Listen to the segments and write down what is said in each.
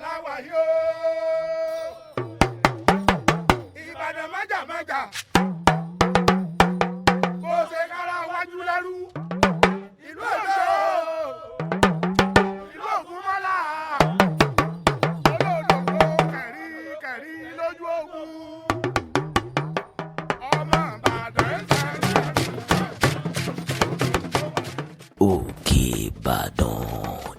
Láwà yóò. Ìbàdàn májàmájà kò ṣe kára wájú lẹ́rú. Ìlú Òjó, ìlú Ògúnmọ́lá, olódòdó kẹ̀rí kẹ̀rí lójú ogun. Ọmọ Ìbàdàn ń sẹ́. Òkè Ìbàdàn.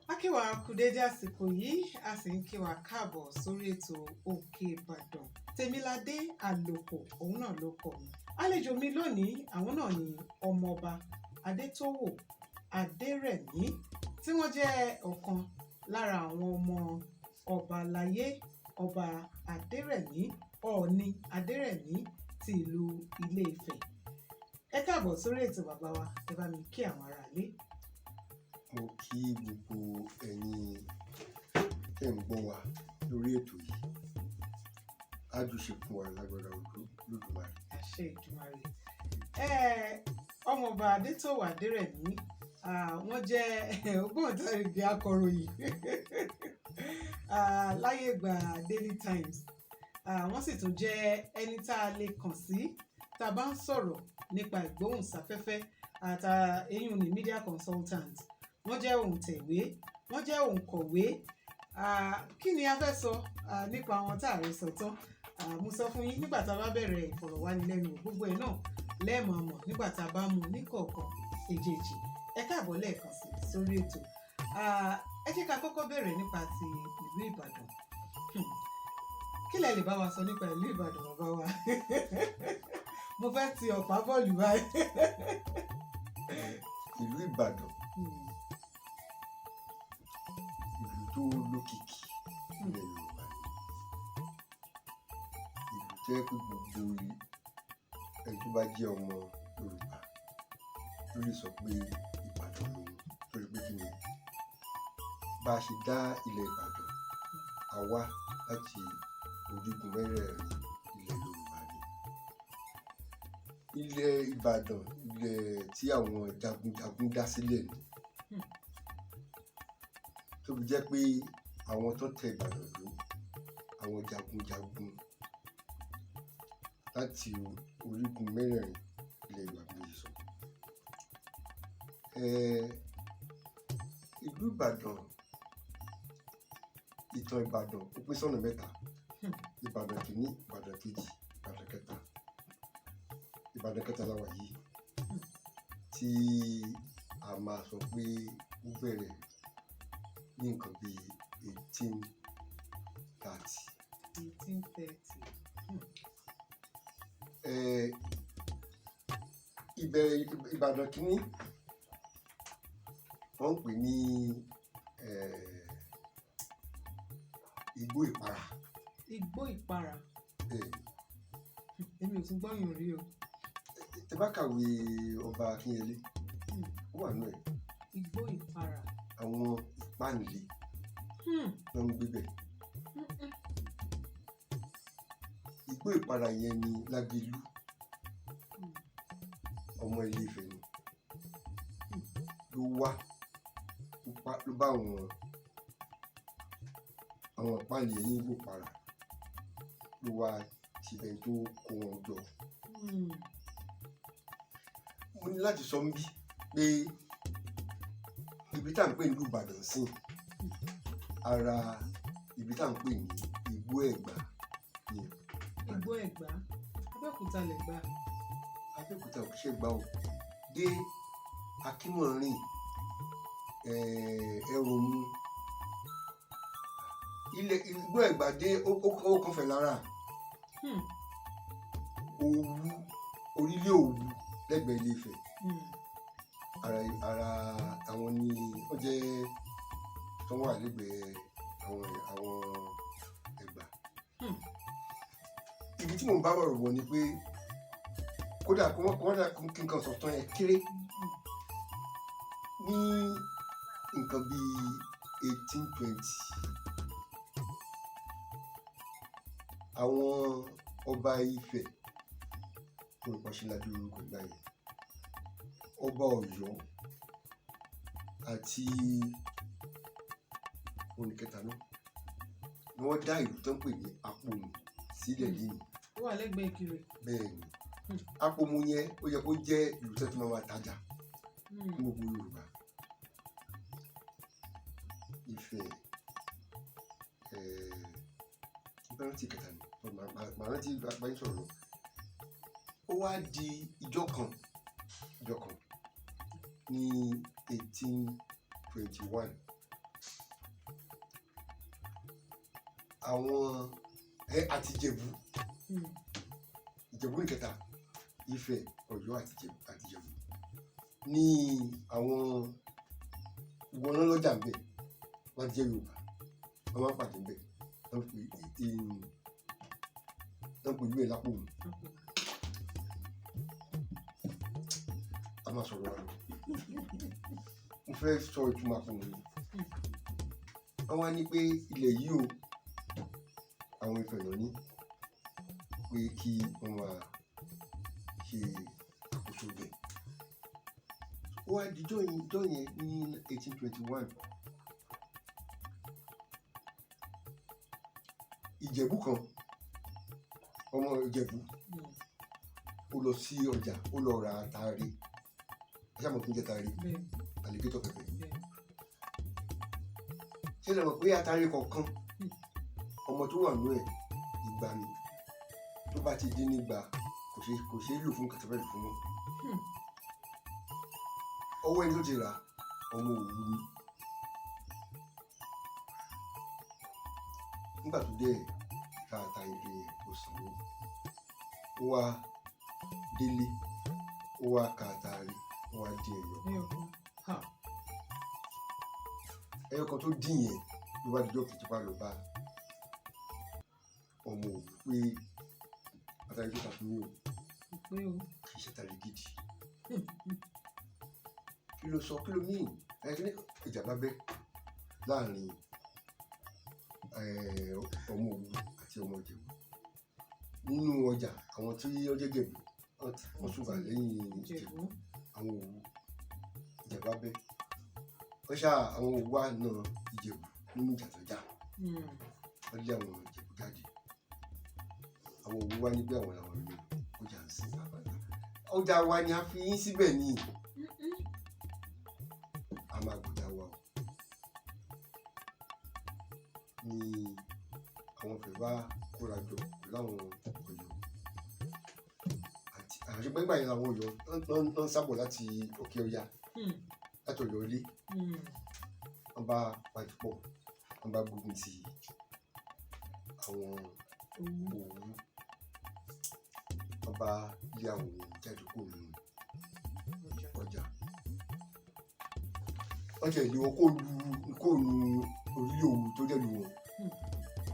A kí wa kú dédé àsìkò yìí, a sì ń kí wa káàbọ̀ sórí ètò Òkè Ìbàdàn. Tèmiládé Àlòkò òun náà ló kọ mi. Àlejò mi lónìí, àwọn náà ni Ọmọọba Adétòwò Adérẹ̀mí, tí wọ́n jẹ́ ọ̀kan lára àwọn ọmọ ọba láyé, Ọba Adérẹ̀mí, Ọọ̀ni Adérẹ̀mí ti ìlú Ilé-Ifẹ̀. Ẹ káàbọ̀ sórí ètò, bàbá wa. Ẹ bá mi kí àwọn aráalé. Mo kí gbogbo ẹ̀yin tẹ́ ń gbọ́ wa lórí ètò yìí. Ájúṣe fún wa lágbára Olódùmarè. Àṣẹ Ìdùmarè. Ọmọọba Adétòwò Adérẹ̀mí, wọ́n jẹ́ ògbóǹtarìgì akọ̀ròyìn láyé ìgbà Daily Times. Wọ́n sì tún jẹ́ ẹni tá a lè kàn sí tá a bá ń sọ̀rọ̀ nípa ìgbóhùnsáfẹ́fẹ́ àtà eyín ní media consultant. Wọ́n jẹ́ òǹtẹ̀wé, wọ́n jẹ́ òǹkọ̀wé. Kí ni a fẹ́ sọ nípa àwọn tá a rí sọ tán? Mo sọ fún yín, nígbà tá a bá bẹ̀rẹ̀ ìfọ̀rọ̀wánilẹ́nuwò, gbogbo ẹ̀ náà lẹ́ẹ̀mọ̀ mọ̀ nígbà tá a bá mú un ní kọ̀ọ̀kan èjèèjì. Ẹ káàbọ̀ lẹ́ẹ̀kan sí sórí ètò. Ẹ jẹ́ ká kọ́kọ́ bẹ̀rẹ̀ nípa ti ìlú Ìbàdàn. Kí lẹ lè bá wa sọ nípa ìlú Ìbàdàn, bàbá wa? Mo fẹ́ ti ọ̀pá bọ́ọ̀lù báyìí. Ìlú Ìbàdàn, ìlú tó lókìkí ilẹ̀ Yorùbá ni. Ìlú tó jẹ́ pé gbogbo ẹni tó bá jẹ́ ọmọ Yorùbá ló lè sọ pé Ìbàdàn lòun, torí pé kí ni? Bá a ṣe dá ilẹ̀ Ìbàdàn, a wá láti orígun mẹ́rẹ̀ẹ̀rin ilẹ̀ Yorùbá ni. Ilẹ̀ Ìbàdàn, ilẹ̀ tí àwọn jagunjagun dá sílẹ̀ ni. Tó fi jẹ́ pé àwọn tó tẹ Ìbàdàn dó, àwọn jagunjagun láti orígun mẹ́rẹ̀ẹ̀rin ilẹ̀ Yorùbá bí mo ṣe sọ. Ìlú Ìbàdàn, ìtàn Ìbàdàn ó pín sọ́nà mẹ́ta. Ìbàdàn kìíní, Ìbàdàn kejì, Ìbàdàn kẹta. Ìbàdàn kẹta la wà yìí, tí a máa sọ pé ó bẹ̀rẹ̀ ní nǹkan bíi 1830. 1830. Ìbẹ̀rẹ̀ Ìbàdàn kìíní, wọ́n ń pè ní Igbó Ìpara. Igbó Ìpara. Bẹ́ẹ̀. Èmi ò tún gbọ́yìn rí o. Tẹ bá kàwé Ọba Akínyẹlé, ó wà nínú ẹ̀. Igbó Ìpara. Àwọn ìpáǹle ló ń gbé bẹ̀. Igbó Ìpara yẹn ni Lágelú, ọmọ Ilé Ifẹ̀ ni, ló wá ló bá àwọn ìpáǹle yẹn ní Igbó Ìpara, ló wá tibẹ̀ tó kó wọn jọ. Mo ní láti sọ níbí pé ibi tá à ń pè ní ìlú Ìbàdàn sí, ara ibi tá à ń pè ní Igbó Ẹ̀gbá ni. Igbó Ẹ̀gbá, Abẹ́òkúta lẹ̀gbá. Abẹ́òkúta ò ṣe gbà ó dé Akínmọ̀rìn, Ẹrọ̀mù, ilẹ̀ Igbó Ẹ̀gbá dé ó kàn fẹ̀ lára Òwu, orílẹ̀ Òwu lẹ́gbẹ̀ẹ́ Ilé Ifẹ̀. Ara àwọn ni ó jẹ́ tó wà lẹ́gbẹ̀ẹ́ àwọn Ẹ̀gbá. Ibi tí mò ń bá ọ̀rọ̀ bọ̀ ni pé kódà kó wọ́n dà kí n kan sọ̀tàn yẹn kéré ní nǹkan bíi 1820, àwọn ọba Ifẹ̀, olùpàṣẹlájú orúkọ ìgbà yẹn, Ọba Ọ̀yọ́ àti oníkẹta náà. Ni wọ́n dá ìlú tó ń pè ní Apòmù sílẹ̀ lẹ́yìn. Ó wà lẹ́gbẹ̀ẹ́ Ìkirè. Bẹ́ẹ̀ ni, Apòmù yẹn, ó yẹ kó jẹ́ ìlú tó ti máa máa tajà ní gbogbo Yorùbá. Ifẹ̀, bá rántí kẹta ni, màá rántí bá yín sọ̀rọ̀ lọ. Ó wá di ìjọ kan ní 1821, àwọn àti Ìjẹ̀bú. Ìjẹ̀bú ní kẹta, Ifẹ̀, Ọ̀yọ́ àti Ìjẹ̀bú ní àwọn wọn lọ́jà ń bẹ̀. Wọ́n jẹ́ Yorùbá, wọ́n máa ń pàdé ń bẹ̀, wọ́n fi ìlú ẹ̀ lápò mu. A máa sọ̀rọ̀ wa lọ, mo fẹ́ sọ ìtumọ̀ àpò mu ni. Wọ́n wá ní pé ilẹ̀ yìí o, àwọn Ifẹ̀ lọ ní pé kí wọ́n máa ṣe àkóso bẹ̀. Ó wá di jọ́ yẹn ní 1821, Ìjẹ̀bú kan, ọmọ Ìjẹ̀bú, ó lọ sí ọjà, ó lọ ra atare. Ẹ ṣáà mọ̀ kí n jẹ́ atare? Bẹ́ẹ̀. Alligator pepper. Bẹ́ẹ̀. Ṣé lè mọ̀ pé atare kọ̀ọ̀kan, ọmọ tó wà nínú ẹ̀ 200 ni? Tó bá ti dín nígba, kò ṣeé lò fún kàtàkì fún wọn. Ọwọ́ ẹni tó ti rà, ọmọ Òwu ni. Nígbà tó dé ra atare yẹn, ó sanwó, ó wá délé, ó wá ka atare, ó wá dín ẹyọ. Ẹyọ kan. Ha. Ẹyọ kan tó dín yẹn ló bá dijọ́ kejì, wá lọ bá ọmọ Òwu pé atare tó ta fún mi o, Kò pé o. kì í ṣe atare gidi. Kí ló sọ? Kí ló ní ẹ? Kí ní ìjà bá bẹ́ láàrin ọmọ Òwu àti ọmọ Ìjẹ̀bú nínú ọjà. Àwọn tí ó jẹ́ Ìjẹ̀bú, wọ́n tún wà lẹ́yìn Ìjẹ̀bú. Ìjẹ̀bú. Àwọn Òwu, ìjà bá bẹ́, wọ́n ṣá àwọn Òwu wà na Ìjẹ̀bú nínú ìjà tó jà. Wọ́n lé àwọn Ìjẹ̀bú jáde. Àwọn Òwu wá ní pé àwọn làwọn ní ọjà ń sìn bàbá ọjà wa ni a fi yín síbẹ̀ ni a máa gbọ́dọ̀ wa o. Ni àwọn Ifẹ̀ bá kóra jọ pẹ̀lú àwọn Ọ̀yọ́ àti àṣegbẹ́gbà yẹn, làwọn Ọ̀yọ́ ń sábọ̀ láti Òkè Ọya, láti Ọ̀yọ́ ilé. Wọ́n bá pàdé pọ̀, wọ́n bá gbógun ti àwọn Òwu. Òwu. Wọ́n bá lé àwọn Òwu jáde kúrò nínú ọjà. Ọjà. Wọ́n tiẹ̀ lé wọn kó lu orílẹ̀ Òwu tó jẹ́ lu wọn.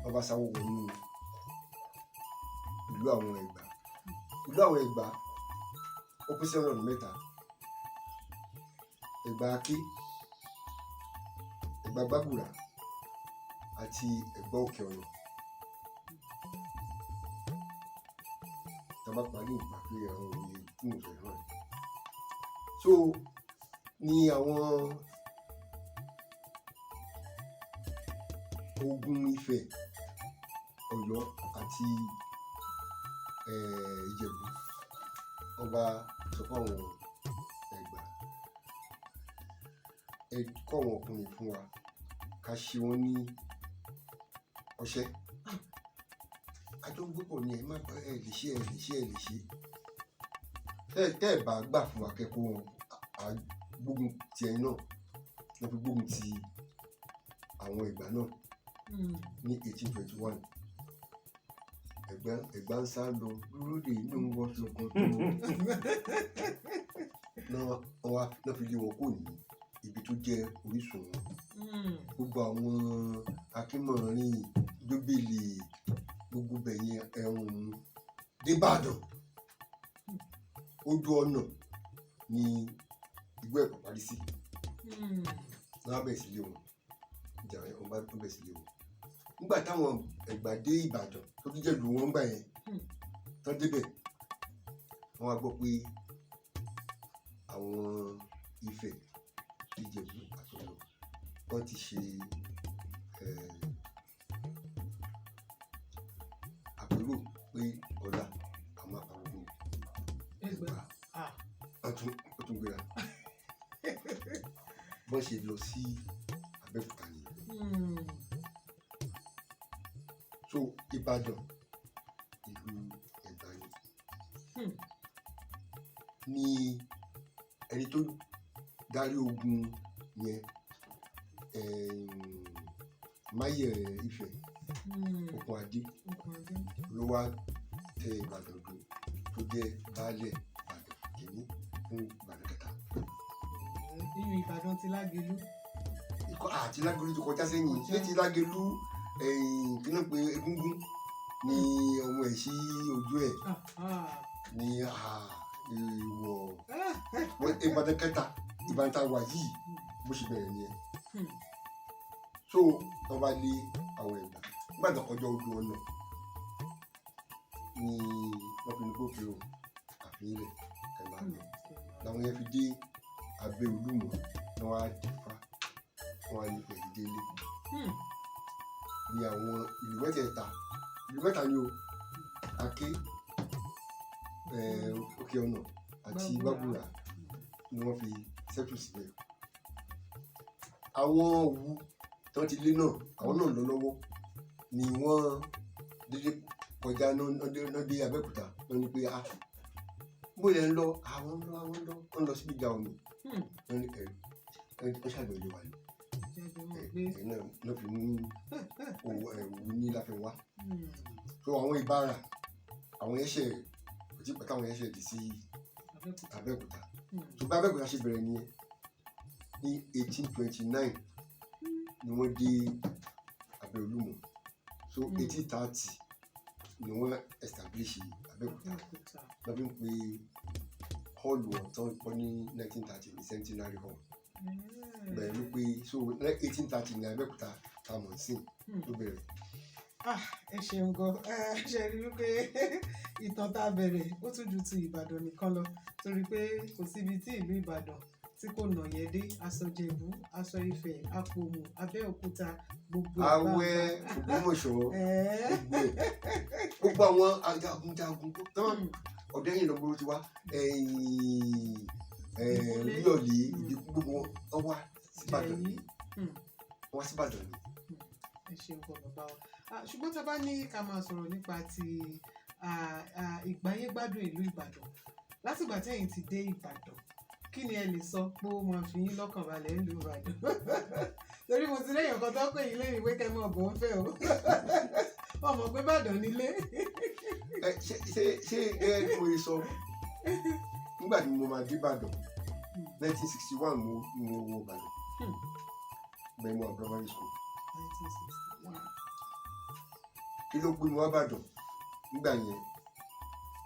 Wọ́n bá sáwọ́ wọnú ìlú àwọn Ẹ̀gbá. Ìlú àwọn Ẹ̀gbá, ó pín sí ọ̀nà mẹ́ta: Ẹ̀gbá Aké, Ẹ̀gbá Gbàgùrà àti Ẹ̀gbá Òkè Ọ̀nà. Tá a bá parí ìgbà pé àwọn òye tí mo sọ yìí náà. So ni àwọn ogun Ifẹ̀, Ọ̀yọ́ àti Ìjẹ̀bú, wọ́n bá sọ fún àwọn Ẹ̀gbá, ẹ kọ́ àwọn ọkùnrin fún wa ká ṣe wọ́n ní ọṣẹ́. Àjọ ń gbé pọ̀ ní, ẹ má ẹ lè ṣe, ẹ lè ṣe, ẹ lè ṣe. Tẹ́ ẹ bá gbà fún wa kẹ́kọ̀ọ́ wọn, à gbógun ti ẹ̀yin náà. Wọ́n fi gbógun ti àwọn Ẹ̀gbá náà ní 1821. Ẹ̀gbá ń sá lọ dúró de inú wọn ṣòkòtò náà, wọ́n wá náà fi lé wọn kúrò ní ibi tó jẹ́ orísun wọn. Gbogbo àwọn Akínmọ̀rin, Jóbélé, gbogbo bẹ̀yẹn, ẹ̀rùn débàdàn, ojú ọ̀nà ní Igbó Ẹ̀pà parí sí. Wọ́n á bẹ̀rẹ̀ sí lé wọn, ìjà wọn bá tó bẹ̀rẹ̀ sí lé wọn. Nígbà táwọn Ẹ̀gbá dé Ìbàdàn tó tún jẹ́ ìlú wọn gbà yẹn, tán débẹ̀, wọ́n wá gbọ́ pé àwọn Ifẹ̀, Ìjẹ̀bú àti Ọ̀yọ́, wọ́n ti ṣe Pé ọ̀la àwọn máa pa gbogbo Ẹgbà. Ẹ̀gbá. Ah. Wọ́n tún gbéra, bọ́n ṣe lọ sí Abẹ́òkúta nìyẹn. So Ìbàdàn, ìlú Ẹ̀gbá ni. Ní ẹni tó darí ogun yẹn, Máyẹ̀ Ifẹ̀, Okùnadé, Okùnadé. ló wá tẹ Ìbàdàn dó, tó jẹ́ baálẹ̀ Ìbàdàn kìíní fún Ìbàdàn kẹta. Nínú Ìbàdàn ti Lágelú. Ikọ̀ àti Lágelú tó kọjá sẹ́yìn. Ṣé ti Lágelú, kí ló ń pe egúngún ní ọmọ ẹ̀ sí ojú ẹ̀? Ah, ah. Ní ìwọ̀ Ìbàdàn kẹta, Ìbàdàn tá a wà yìí, bó ṣe bẹ̀rẹ̀ nìyẹn. So wọ́n bá lé àwọn Ẹ̀gbá nígbà tó kọjá ojú ọ̀nà ni wọ́n fi ní kókè o, àfihàn ilẹ̀ ẹ̀ máa lọ. Làwọn yẹn fi dé abẹ́ Olúmọ ni wọ́n á dífá, wọ́n á ní pẹ̀lú délé ní àwọn ìlú mẹ́tẹ̀ẹ̀ta. Ìlú mẹ́ta ni o: Aké, Òkè Ọ̀nà àti Gbàgúrà. Gbàgúrà ni wọ́n fi settle síbẹ̀. Àwọn Òwu tí wọ́n ti lé náà, àwọn náà lọ lọ́wọ́ ni wọ́n dédé kọjá náà dé Abẹ́òkúta. Wọ́n ní pé, "Ah, bó lẹ ń lọ?" Àwọn ń lọ, àwọn ń lọ, wọ́n lọ síbi ìjà omi. Wọ́n ní ẹ̀rù wọ́n ṣàgbẹ̀ ilé wa ni. Jáde wọn ẹ̀ gbé. Ẹ̀ náà ló fi mú òwú ẹ̀wù ní Láfẹnwá. So àwọn Ìbára, àwọn yẹn ṣe kò tí pẹ́ táwọn yẹn ṣe dì sí Abẹ́òkúta. Abẹ́òkúta. Tó bá Abẹ́òkúta ṣe bẹ̀rẹ̀ nìyẹn. Ní 1829 ni wọ́n dé abẹ́ Olúmọ. So 1830 ni wọ́n establish Abẹ́òkúta. Abẹ́òkúta. Wọ́n fi ń pe hall wọn tó ń kọ́ ní 1930 ní Centenary Hall. Bẹ̀rẹ̀ ló pé. So 1830 ní Abẹ́òkúta tá a mọ̀ sí ló bẹ̀rẹ̀. Ah, ẹ ṣeun gan. Ẹ ṣe rí wípé ìtàn tá a bẹ̀rẹ̀, ó tún ju ti Ìbàdàn nìkan lọ, torí pé kò síbi tí ìlú Ìbàdàn tí kò nà yẹn dé: aṣọ Jẹ̀bú, aṣọ Ifẹ̀, Apòmù, Abẹ́òkúta, gbogbo ẹ̀. Awẹ́, Ògbómọ̀ṣọ́, gbogbo ẹ̀, gbogbo àwọn ajagunjagun tán, Ọ̀dẹ́yìn lọ́gbọ́n ti wá, Ìkúlé. Olúyọ̀lé, Ìdíkú, gbogbo wọn wá síbàdàn. Jẹ̀yí. Wọ́n wá síbàdàn ni. Ẹ ṣeun gan, bàbá wa. Ah, ṣùgbọ́n tá a bá ní ká máa sọ̀rọ̀ nípa ti ìgbáyégbádùn ìlú Ìbàdàn, látìgbà tẹ́yìn ti dé Ìbàdàn, kí ni ẹ lè sọ pé ó máa fi yín lọ́kàn balẹ̀ nílùú Ìbàdàn? Torí mo ti lẹ́yìn ọ̀kan tó pè yín lẹ́yìn pé kẹ́ mọ̀ bò ń fẹ́ o, wọ́n mọ̀ pé Ìbàdàn nílé. Ẹ ṣe gẹ́gẹ́ bí mo ṣe sọ, nígbà tí mo máa dé Ìbàdàn, 1961 mo wọ Ìbàdàn. Bẹ́ẹ̀ mo wà primary school. 1961. Kí ló gbé mi wá Ìbàdàn nígbà yẹn?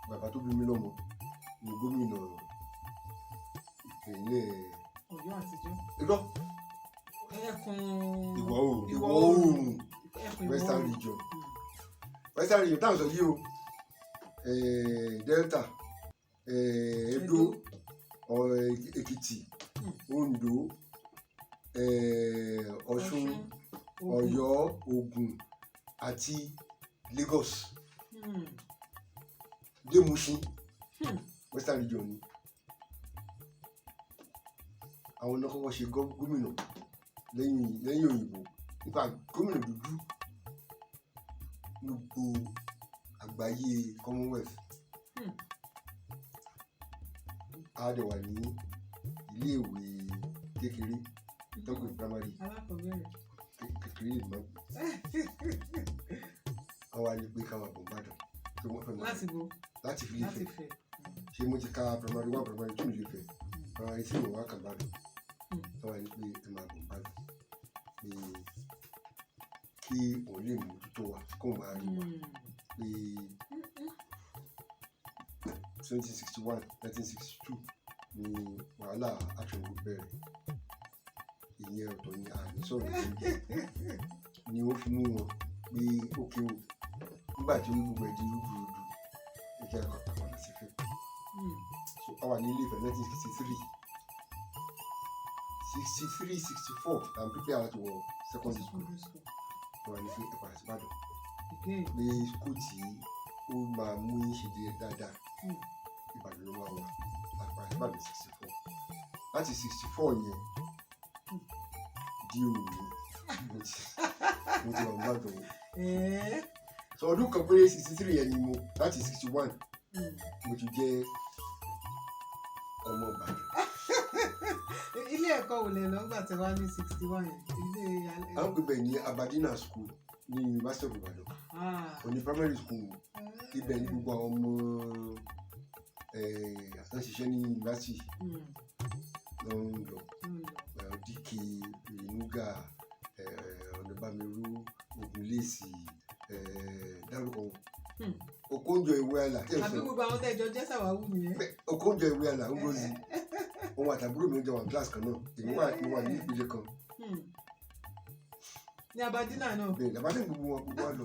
Bàbá tó bí mi lọ́mọ ni gómìnà ìpínlẹ̀ Ọ̀yọ́ àtijọ́. Irọ́. Ẹkùn Ìwọ̀ oòrùn. Ìwọ̀ oòrùn. Ẹkùn ìwọ̀ Western oòrùn. Region. Western Region táwọn sọ yìí o, Delta, Edo, Èkìtì, Oǹdó, Ọ̀ṣun, Ògùn. Ọ̀yọ́, Ògùn àti Lagos dé Mushin. Western Region ni àwọn náà kọ́kọ́ ṣe gómìnà lẹ́yìn òyìnbó, nípa gómìnà dúdú ní gbogbo àgbáyé Commonwealth. A dẹ̀ wà ní iléèwé kékeré tó ń pè ní primary. Alákọ̀ọ́bẹ̀rẹ̀. Kékeré ìmọ̀ àwọn àlè pé ká máa bọ̀ Ìbàdàn tó wọ́n fẹ́ máa Láti bo? Láti fi Láti Ilé-Ifẹ̀. Ifẹ̀. Ṣé mo ti ka primary one, primary two ní Ilé-Ifẹ̀, primary three mo wá kà Ìbàdàn. Wọ́n wá ní pé ẹ máa bọ̀ Ìbàdàn, pé kí òun lè mójútó wa, kó máa rí wa. Pé 2061, 1962 ni wàhálà Action Group bẹ̀rẹ̀. Ìyẹn ọ̀tọ̀ ni, àní sọ̀rọ̀ lórí ni ó fi mú wọn pé ókè o. Nígbà tí gbogbo ẹ̀ di rúdurùdu, ẹ jẹ́ ká padà sí Ifẹ̀. So a wà ní Ilé Ifẹ̀ 1963, 63, 64 I'm prepare láti wọ secondary school. Secondary school. Wọ́n wà ní pé ẹ padà sí Ìbàdàn Again. pé school tí ó ó máa mú yín ṣe díẹ̀ dáadáa, Ìbàdàn ló máa wà. Àpá Ìbàdàn 64, láti 64 yẹn di òní, mo ti wà n'Ìbàdàn. So ọdún kan péré, 63 yẹn ni mo, láti 61 mo ti jẹ́ ọmọ Ìbàdàn. Ilé ẹ̀kọ́ wo lẹ lọ ńgbà tẹ́ wá ní 61 yẹn? Ilé À ń pè bẹ́ẹ̀ ní Abadina School ní University of Ibadan. Òní primary school. Ibẹ̀ ní gbogbo àwọn ọmọ àtàn ṣiṣẹ́ ní university ló ń lọ. Dike Inuga, Ọ̀nàbàmíró, Ògúnlẹ̀sì, dárúkọ wọn. Okonjo Iweala tí ẹ Àbí sọ. gbogbo àwọn tẹ́jọ jẹ́ sàwáwù nìyẹn? Okonjo Iweala, Ngozi, òun àtàbúrò mi jọ wà class kan náà. Èmi wà, mo wà ní ìpele kan. Ní Abadina náà? Bẹ́ẹ̀ làbá ní gbogbo wọn, gbogbo wa lọ.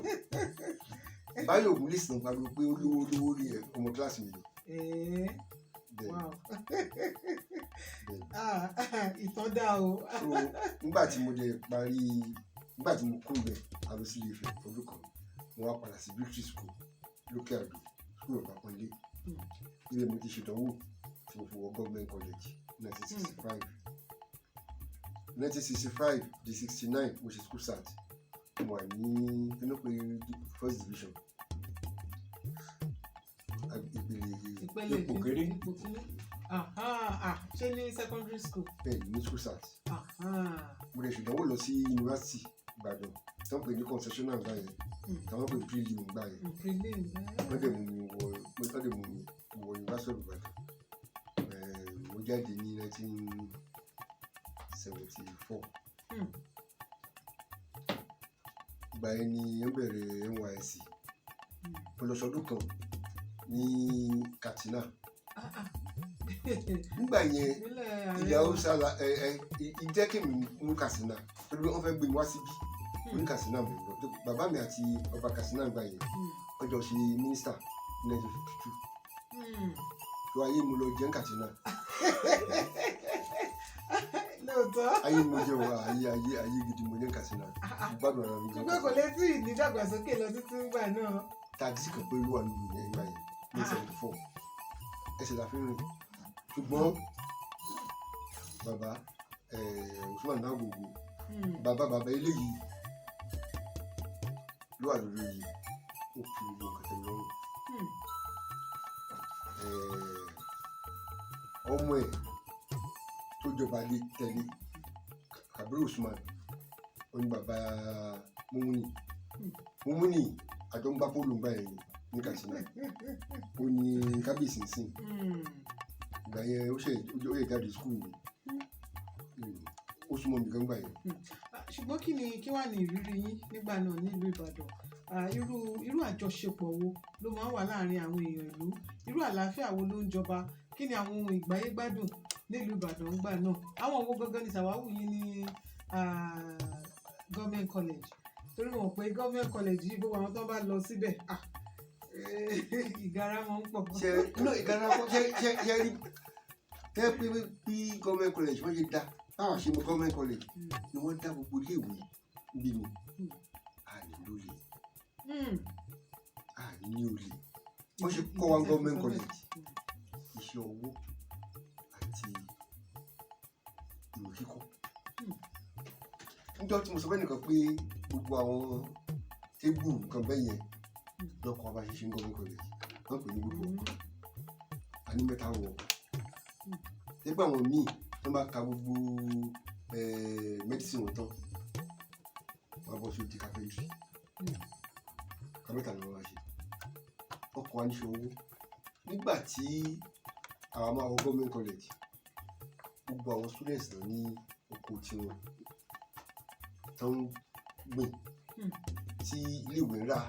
Báyọ̀ Ògúnlẹ̀sì náà pariwo pé olówó olówó ní ẹ, ọmọ kíláàsì mi ni. Bẹ́ẹ̀. Bẹ́ẹ̀. Ah, ìtàn dá o. So nígbà tí mo dẹ̀ parí, nígbà tí mo kúrò bẹ̀, a lọ sí Ilé-Ifẹ̀ ọdún kan. Mo wá padà sí Victory School lókè Àdó, school of Àpọ́nlé. Ibẹ̀ mo ti ṣèdánwò tí mo fi wọ government college, 1965. 1965 di 69, mo ṣe school cert. Mo wà ní kí ló pé first division, ìpele Ìpele ipò kéré. Ipò kéré. Aha, ah, ṣé ní secondary school? Bẹ́ẹ̀ ní school cert. Mo lè ṣèdánwò lọ sí yunifásitì Ìbàdàn tí wọ́n pè ní concessional gbà yẹn, tí wọ́n pè prelim gbà yẹn. Prelim. Wọ́n dẹ̀ mú mi wọ University of Ìbàdàn. Mo jáde ní 1974. Ìgbà yẹn ni wọ́n bẹ̀rẹ̀ NYSC. Mo lọ sọdún kan ní Katsina. Nígbà yẹn, Ìpínlẹ̀ ààrẹ. Ilẹ̀ Haúsá la ẹ ẹ ìjẹ́ kí mi mú Katsina torí pé wọ́n fẹ́ gbé mi wá síbí. Mo ní Katsina mo lọ. Bàbá mi àti ọba Katsina gbà yẹn, wọ́n jọ ṣe mínísítà ní 1952. Tó ayé mo lọ jẹ́ ní Katsina. Lóòótọ́. Ayé mo jẹ́ wọ ayé, ayé, ayé gidi mo jẹ́ ní Katsina. Mo gbádùn ara mi gan. Ṣùgbọ́n kò létí ìdídàgbàsókè lọ títí ńgbà náà. Taxi kan pé ló wà nínú yẹn nígbà yẹn ní 74. Ẹsẹ̀ la fi ń rìn. Ṣùgbọ́n bàbá Usman Nagogo, bàbá bàbá eléyìí ló wà lórí yìí, ó fi gbogbo nǹkan tẹ́ mi lọ́rùn. Ọmọ ẹ̀ tó jọba lé tẹ̀lé, Kabiru Usman, ó ní bàbá Mumuni. Mumuni àjọ ń gbá polo ń gbà yẹn ní Katsina. Ó ní kábíyèsí ń sìn. Ìgbà yẹn ó yẹ jáde school mi, ó súnmọ́ mi gan gbà yẹn. Ah, ṣùgbọ́n kí ni kí wàá ní ìrírí yín nígbà náà nílùú Ìbàdàn? Ah, irú àjọṣepọ̀ wo ló máa ń wà láàrin àwọn èèyàn ìlú? Irú àlàáfíà wo ló ń jọba? Kí ni àwọn ohun ìgbáyégbádùn nílùú Ìbàdàn ńgbà náà? Àwọn wo gangan ni sàwáwù yín ní government college? Torí mo mọ̀ pé government college yìí, gbogbo àwọn tó bá lọ síbẹ̀, ah, ìgara máa ń pọ̀. Ṣe no ìgara kọ ṣe ṣe ṣe rí tẹ́ pé bí government college wọ́n ṣe dá, báwọn ṣe mọ government college ni wọ́n dá gbogbo iléèwé níbí ni. Àní lólè, àní ní olè. Wọ́n ṣe kọ́ wa government college, iṣẹ́ ọwọ́ àti ìwé kíkọ́. Níjọ́ tí mo sọ fẹ́ nìkan pé gbogbo àwọn table nǹkan bẹ́ẹ̀ yẹn lọ́kọ̀ ọba ṣe ṣe ń government college, wọ́n pè ní gbogbo àní mẹ́ta wọ̀ nígbà àwọn míì tó bá ka gbogbo medicine wọn tán, wọ́n bọ́ sí di carpentry. Carpenter ni wọ́n wá ṣe. Wọ́n kọ́ wa níṣẹ́ owó. Nígbà tí àwa máa wọ government college, gbogbo àwọn students náà ní oko tiwọn tó ń gbìn, tí iléèwé ń ra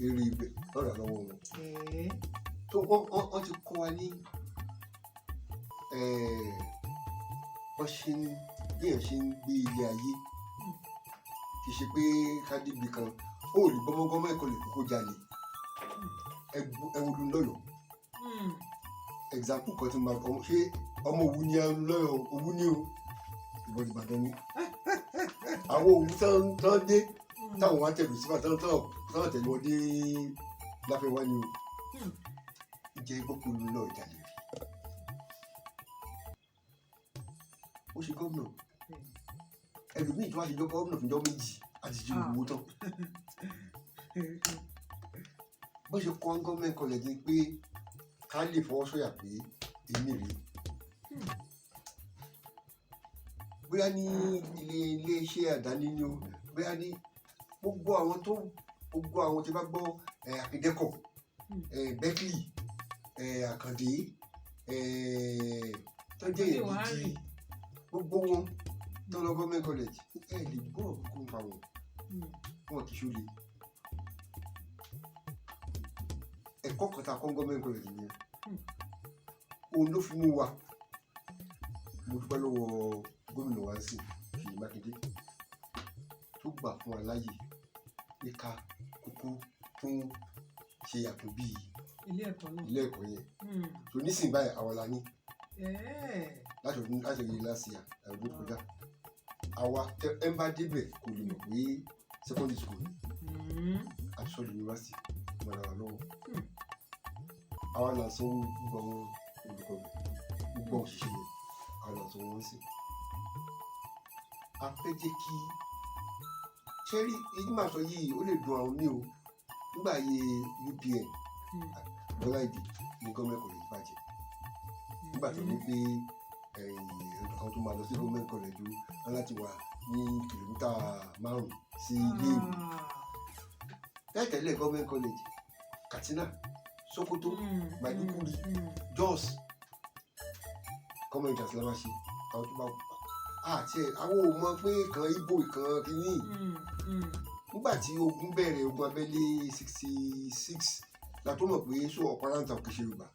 èrè ibẹ̀ lọ́dà lọ́wọ́ wọn. Tó wọ́n ti kọ́ wa ní wọ́n ṣe ń bí èèyàn ṣe ń gbé ilé ayé. Kì í ṣe pé ká débi kan ó lè bọ́mọ́gọ́mọ́ ẹ̀kọ́ lè kókó jalè. Ẹ wo lu lọ́yọ̀ọ́. Example kan tí mo máa ọmọ ṣé ọmọ Òwu ni ẹ ń lọ́yọ̀, Òwu ni o, ìbọn Ìbàdàn ni àwọn Òwu tán tán dé. Táwọn wá tẹ̀lé síbà, táwọn tẹ̀lé wọn dé Láfẹ́wá ni o. Ǹjẹ́ gbọ́ pé Olúnlọ́yọ̀ jalè rí? Ó ṣe gómìnà. Ẹlòmíì tó wá ṣe jọ gómìnà fúnjọ́ 2 àti jí gbogbo owó tán. Bó ṣe kọ́ government college ni pé ká lè fọwọ́ sọ̀yà pé èmi rèé. Bóyá ní ilé iṣẹ́ àdáni ni o, bóyá ní gbogbo àwọn tí bá gbọ́ Akíndẹ́kọ̀, Berkeley, Àkàndé, tó jẹ́ èèyàn gidi, gbogbo wọn tó lọ government college, ẹ lè gbọ́ òkú ń pa wọn. Wọn kì í ṣolè. Ẹ̀kọ́ kan tá a kọ́ government college nìyẹn. Òun ló fi mú wa. Mo dúpẹ́ lọ́wọ́ gómìnà wa sí Ṣèyí Mákindé tó gbà fún wa láàyè pé ká kúkú tún ṣe àtúnbí ilé ẹ̀kọ́ náà. Ilé ẹ̀kọ́ yẹn. So nísìnyí báyìí, àwa la ní láti ọdún, láti ọdún last year, ọdún tó kọjá. Àwa ẹ ń bá débẹ̀ kò lè mọ̀ pé secondary school ni. Àti sọ́ọ̀dù university mọ̀ra wa lọ́wọ́. Àwa là ń sanwó gbogbo àwọn olùkọ́ rẹ̀, gbogbo àwọn òṣìṣẹ́ rẹ̀, àwa là ń sanwó wọn sí. A fẹ́ jẹ́ kí ṣé rí èyí máa sọ yìí, ó lè dùn àwọn míì o. Nígbà ayé UPN, Bọ́lá Ìgè ní government college bàjẹ́. Nígbà tó ní pé àwọn tó máa lọ sí government college o, wọn láti wà ní kìlómítà 5 sí ilé ìwé. Tẹ́tẹ̀lé government college, Katsina, Sokoto, Maiduguri, Jos, common entrance la máa ṣe. Àwọn tó bá àti ẹ, àwọn ò mọ̀ pé ìkan Ìgbò, ìkan kìíní. Nígbà tí ogun bẹ̀rẹ̀, ogun abẹ́lé 66, la tó mọ̀ pé so Ọ̀párántà kì í ṣe Yorùbá,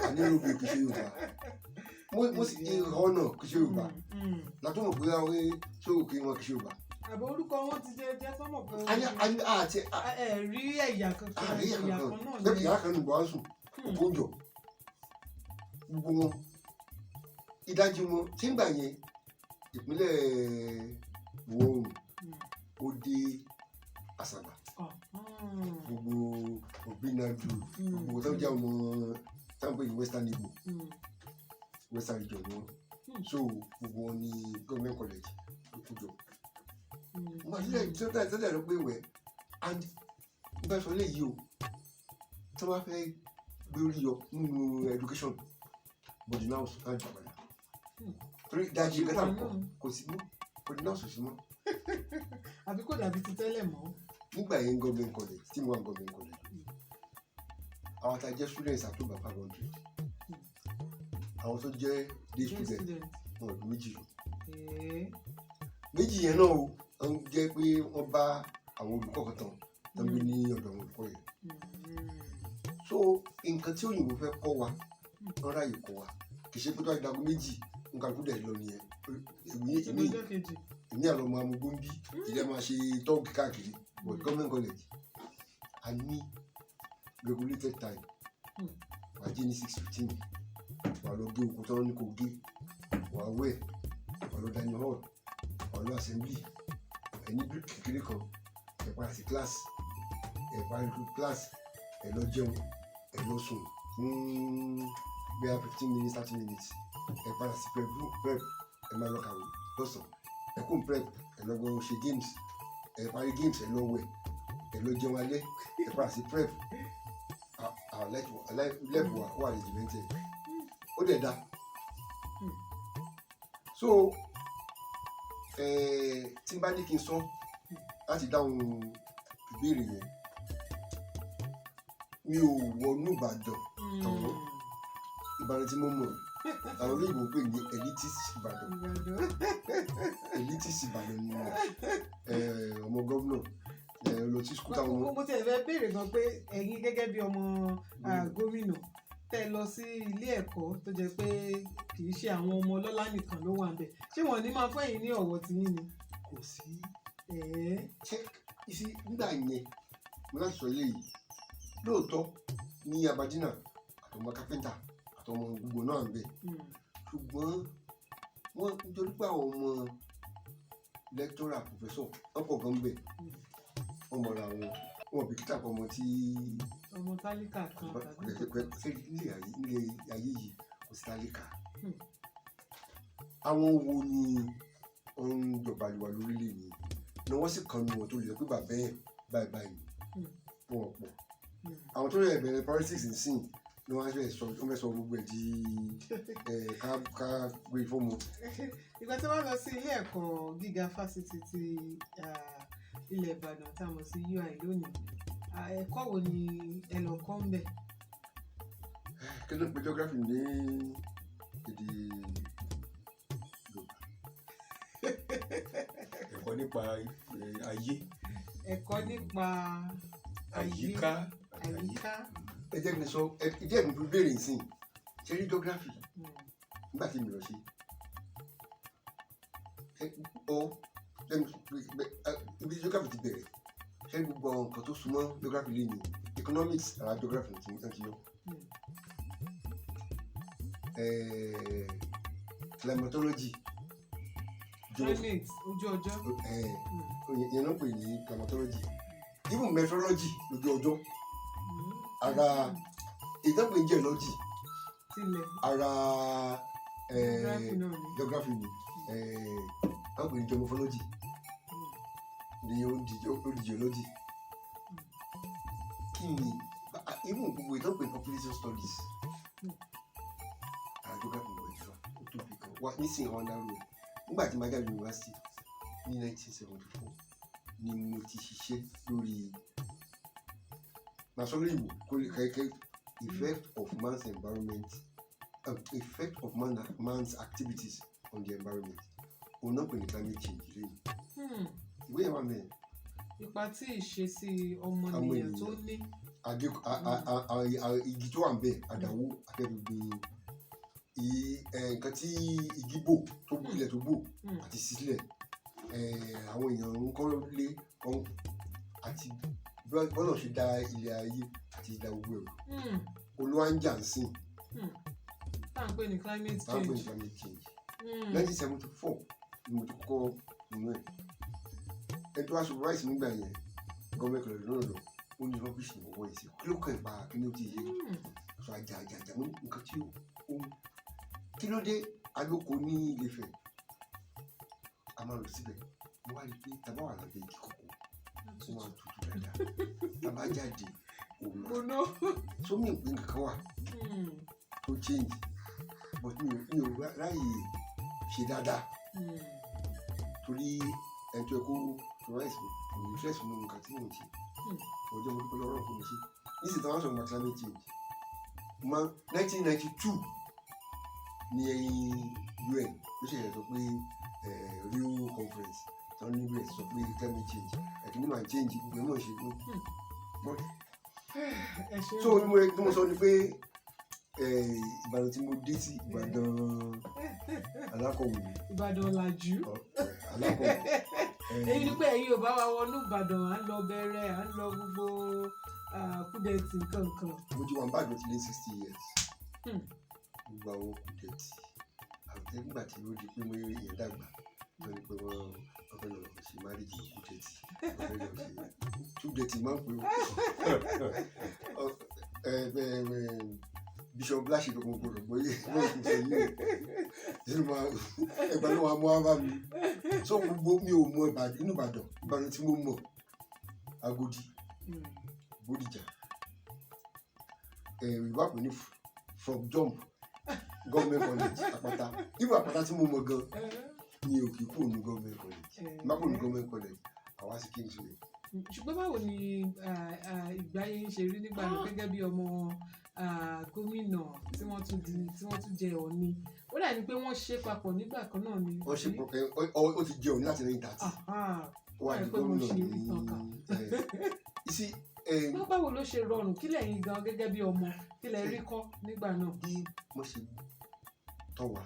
Àníròbí kì í ṣe Yorùbá, mo sì ọ̀nà kì í ṣe Yorùbá. La tó mọ̀ pé àwọn so kì í wọn kì í ṣe Yorùbá. Àbọ̀ orúkọ wọn ti jẹ́ sọ́mọ̀ kan. Àti ẹ rí ẹ̀yà kankan. Àrí ẹ̀yà ẹ̀yà kan kankan náà bẹ́ẹ̀. Yàrá kan ní gbọ́ sùn ògbóǹjọ gbogbo wọn, ìdajì wọn tí ń gbà yẹn, ìpínlẹ̀ ìwọ̀ oòrùn ó dé Àsàbà, gbogbo Ògbínàdù, gbogbo tó jẹ́ ọmọ táwọn pè ní Western Igbo, Western region ni wọn. So gbogbo wọn ní government college ló kú jọ. Wọ́n sílẹ̀ tó tẹ̀ tó tẹ̀ ló pé wẹ̀ and nígbà sọ léyìí o, tí wọ́n bá fẹ́ gbé orí yọ nínú education, boarding house láti gbà padà, torí ìdajì nǹkan tá à ń kọ́ kò sí mọ́, boarding house ò sí mọ́. Àbí kò dàbí ti tẹ́lẹ̀ mọ́. Nígbà yẹn, government college tí mo wà ní government college, àwọn tá a jẹ́ students àtúbà 500, àwọn tó jẹ́ day day student student wọn ò ju méjì lọ. Méjì yẹn náà o, wọ́n jẹ́ pé wọ́n bá àwọn olùkọ́ kan tán tán gbé ní ọ̀dọ̀ àwọn olùkọ́ yẹn. So nǹkan tí òyìnbó fẹ́ kọ́ wa, wọ́n ráàyè kọ́ wa. Kì í ṣe pé tó bá di aago 2, nǹkan kú dẹ̀ lọ nìyẹn. Èmi ọjọ́ kejì. Èmi àlọ́ ọmọ amúgbó ń bí ilé máa ṣe tọ́ọ̀gì káàkiri. But government college, a ní regulated time. Wàá jí ní 6:15, wàá lọ gé oko tán ní kò gé, wàá wẹ̀, wàá lọ dining hall, wàá lọ assembly, ẹ ní break kékeré kan, ẹ padà sí class, ẹ parí class, ẹ lọ jẹun, ẹ lọ sùn fún bóyá 15 minutes, 30 minutes, ẹ padà sí prep, prep, ẹ máa lọ kàwé lọ́sàn-án, ẹ kún prep, ẹ lọ gbọ́ ṣe games, ẹ parí games, ẹ lọ wẹ̀, ẹ lọ jẹun alẹ́, ẹ padà sí prep. Our life wa wà regimented, ó dẹ̀ da. So tí n bá ní kí n sọ láti dáhùn ìbéèrè yẹn, mi ò wọnú Ìbàdàn tán. Ìbàdàn tí mo mọ̀, àwọn olóyìnbó pè ní elitist Ìbàdàn. Ìbàdàn. Elitist Ìbàdàn ni mo mọ̀. Ọmọ gómìnà lọ sí school táwọn Mo tiẹ̀ fẹ́ béèrè gan pé ẹ̀yin gẹ́gẹ́ bí ọmọ gómìnà tẹ́ lọ sí ilé ẹ̀kọ́ tó jẹ́ pé kì í ṣe àwọn ọmọ ọlọ́lá nìkan ló wà níbẹ̀, ṣé wọ́n ní máa fún ẹ̀yin ní ọ̀wọ̀ tiyín ni? Kò sí. Ẹ̀ẹ́. Check, you see, nígbà yẹn, mo láti sọ eléyìí lóòótọ́ ní abadina, àtọmọ kápẹ́ńtà, àtọmọ gbogbo náà ń bẹ, ṣùgbọ́n wọ́n nítorí pé àwọn ọmọ Lecturer, professor, wọ́n pọ̀ gan bẹ̀. Wọ́n mọ̀ra wọn, wọn bìkítà pọ̀ ọmọ tí Ọmọ tálíkà kan tàbí ṣé ilé ayé yìí kò sí tálíkà. Àwọn wo ni wọ́n ń jọba lé wa lórílẹ̀ yìí ni wọ́n sì kàn ní wọn tó lè sọ pé bàbá ẹ̀ báyìí báyìí? Wọn pọ̀. Àwọn tó lè bẹ̀rẹ̀ politics nísìn ni wọ́n fẹ́ sọ, wọ́n fẹ́ sọ gbogbo ẹ̀ di ẹ̀ ká gbé fọ́ọ̀mù. Ìgbà tí wọ́n lọ sí ilé ẹ̀kọ́ gíga fásitì ti ilẹ̀ Ìbàdàn tá a mọ̀ sí UI lónìí, ẹ̀kọ́ wo ni ẹ lọ kọ́ ń bẹ̀? Kí ló ń pe geography ní èdè Yorùbá? Ẹ̀kọ́ nípa ayé. Ẹ̀kọ́ nípa ayé, àyíká àti ayé. Àyíká. Ẹ jẹ́ kí n sọ, ẹ jẹ́ kí n fi béèrè nsìn. Ṣe rí geography, nígbà tí mi lọ sí ẹ ọ lẹ́nu ibi tí geography ti bẹ̀rẹ̀, ṣé gbogbo àwọn nǹkan tó súnmọ́ geography lé ní economics, ara geography ti ń ti yọ. Climatology, Climate, ojú ọjọ́. Ìyẹn ló ń pè ní climatology. Even meteorology, lójú ọjọ́. Ara ìdánpè ní geology, Tilẹ̀. ara Geography náà ni. Geography ni wọ́n pè ní geomorphology, ni ó di geology. Kí ni even gbogbo ìdánpè population studies, ara geography wọ̀ ìfà. Ó tóbi kan wá nísìnyí, wọn dárò ẹ̀. Nígbà tí màá jáde yunifásitì ní 1974 ni mo ti ṣiṣẹ́ lórí màá ìwò kó lè kẹ́kẹ́ effect of man's environment, effect of man's activities on the environment. Òun náà pè ní climate change lẹ́yìn. Ìwé yẹn wà mẹ́rin. Ipa tí ìṣesí ọmọnìyàn tó ní. Àgé igi tó wà ń bẹ̀, àdàwó afẹ́gbẹ̀gbẹ̀ nǹkan tí igi bò tó bò, ilẹ̀ tó bò àti sílẹ̀, àwọn èèyàn ń kọ́ lé àti bọ́lá ṣe dá ilẹ̀ ayé àti dá gbogbo ẹ̀rù. Olúwa ń jà ń sìn. Tá à ń pè ní climate tá à ń pè ní change. Climate change. 1974 ni mo ti kọ́kọ́ nínú ẹ̀. Ẹni tó wá supervise nígbà yẹn, government college lọ́nà lọ, ó ní rubbish ní ọwọ́ yìí sí, kí ló kàn pa, kí ni ó ti yé sọ àjà àjà àjà mú nǹkan tí ó kí ló dé. Alóko ní Ilé-Ifẹ̀, a máa lọ síbẹ̀. Mo wá rí i pé tá a bá wà lábẹ́ igi kòkó, ó máa tutù dáadáa. Tá a bá jáde, òun máa Gbóná. Sómi ìpín kankan wà tó change, but mi ò ráyè ṣe dáadáa torí ẹni tó yẹ kó supervise mi kò ní interest nínú nǹkan tí mò ń ṣe. Ọjọ́ mo dúpẹ́ lọ́wọ́ fún mi ṣe nísìnyí tí wọ́n sọ̀rọ̀ nípa climate change ma. 1992 ní UN ló ṣẹ̀ṣẹ̀ sọ pé Rio conference tí wọ́n ní bẹ̀rẹ̀ sọ pé climate change ẹ̀kíní máa change gbogbo ẹ̀ mọ̀ ṣe pé but Ẹ ṣe. So bí mo sọ ni pé Ìbàdàn tí mo dé sí, Ìbàdàn alákọ̀wé. Ìbàdàn làjú. Alákọ̀wé. Èyí ni pé ẹ̀yin ò bá wa wọnú Ìbàdàn, à ń lọ bẹ̀rẹ̀, à ń lọ gbogbo Kúdẹ̀tì nǹkan kan. Mo ti wà ní Ìbàdàn ti lé 60 years. Gbogbo àwọn Kúdẹ̀tì àti nígbà tí ó di pé mo yẹn dàgbà, wọ́n ní pé wọ́n fẹ́ lọ ṣe marriage ní Kúdẹ̀tì, wọ́n fẹ́ lọ ṣe Kúdẹ̀tì máa ń pè ó Bishop Blash ló kún gbọdọ̀ gbọ́ yé wọ́n ti sọ yìí nínú máa ẹgbẹ́ ló wà mú wá bá mi. So gbogbo mi ò mọ Ìbàdàn, inú Ìbàdàn, Ìbàdàn tí mo mọ̀, Agodi, Bódìjà, ìwà pè ní Frog Jump, government college, Àpáta. Ibò Àpáta tí mo mọ̀ gan ni ò kì í kúrò ní government college. Má kúrò ní government college, àwa sí Kingsway. Ṣùgbọ́n báwo ni ìgbáyé ń ṣe rí nígbà náà gẹ́gẹ́ bí ọmọ gómìnà tí wọ́n tún di, tí wọ́n tún jẹ Ọọ̀ni? Ó dàbí pé wọ́n ṣe papọ̀ nígbà kan náà ni. Wọ́n ṣe pọ̀ ó ti jẹ Ọọ̀ni láti 1930. Ó wà ní Ó dàbí pé mo gómìnà ṣe ní ìtàn kà. Isi Báwo ló ṣe rọrùn? Kí lẹ̀yin gan gẹ́gẹ́ bí ọmọ, kí lẹ rí kọ́ nígbà náà? Bí wọ́n ṣe tọ́ wa,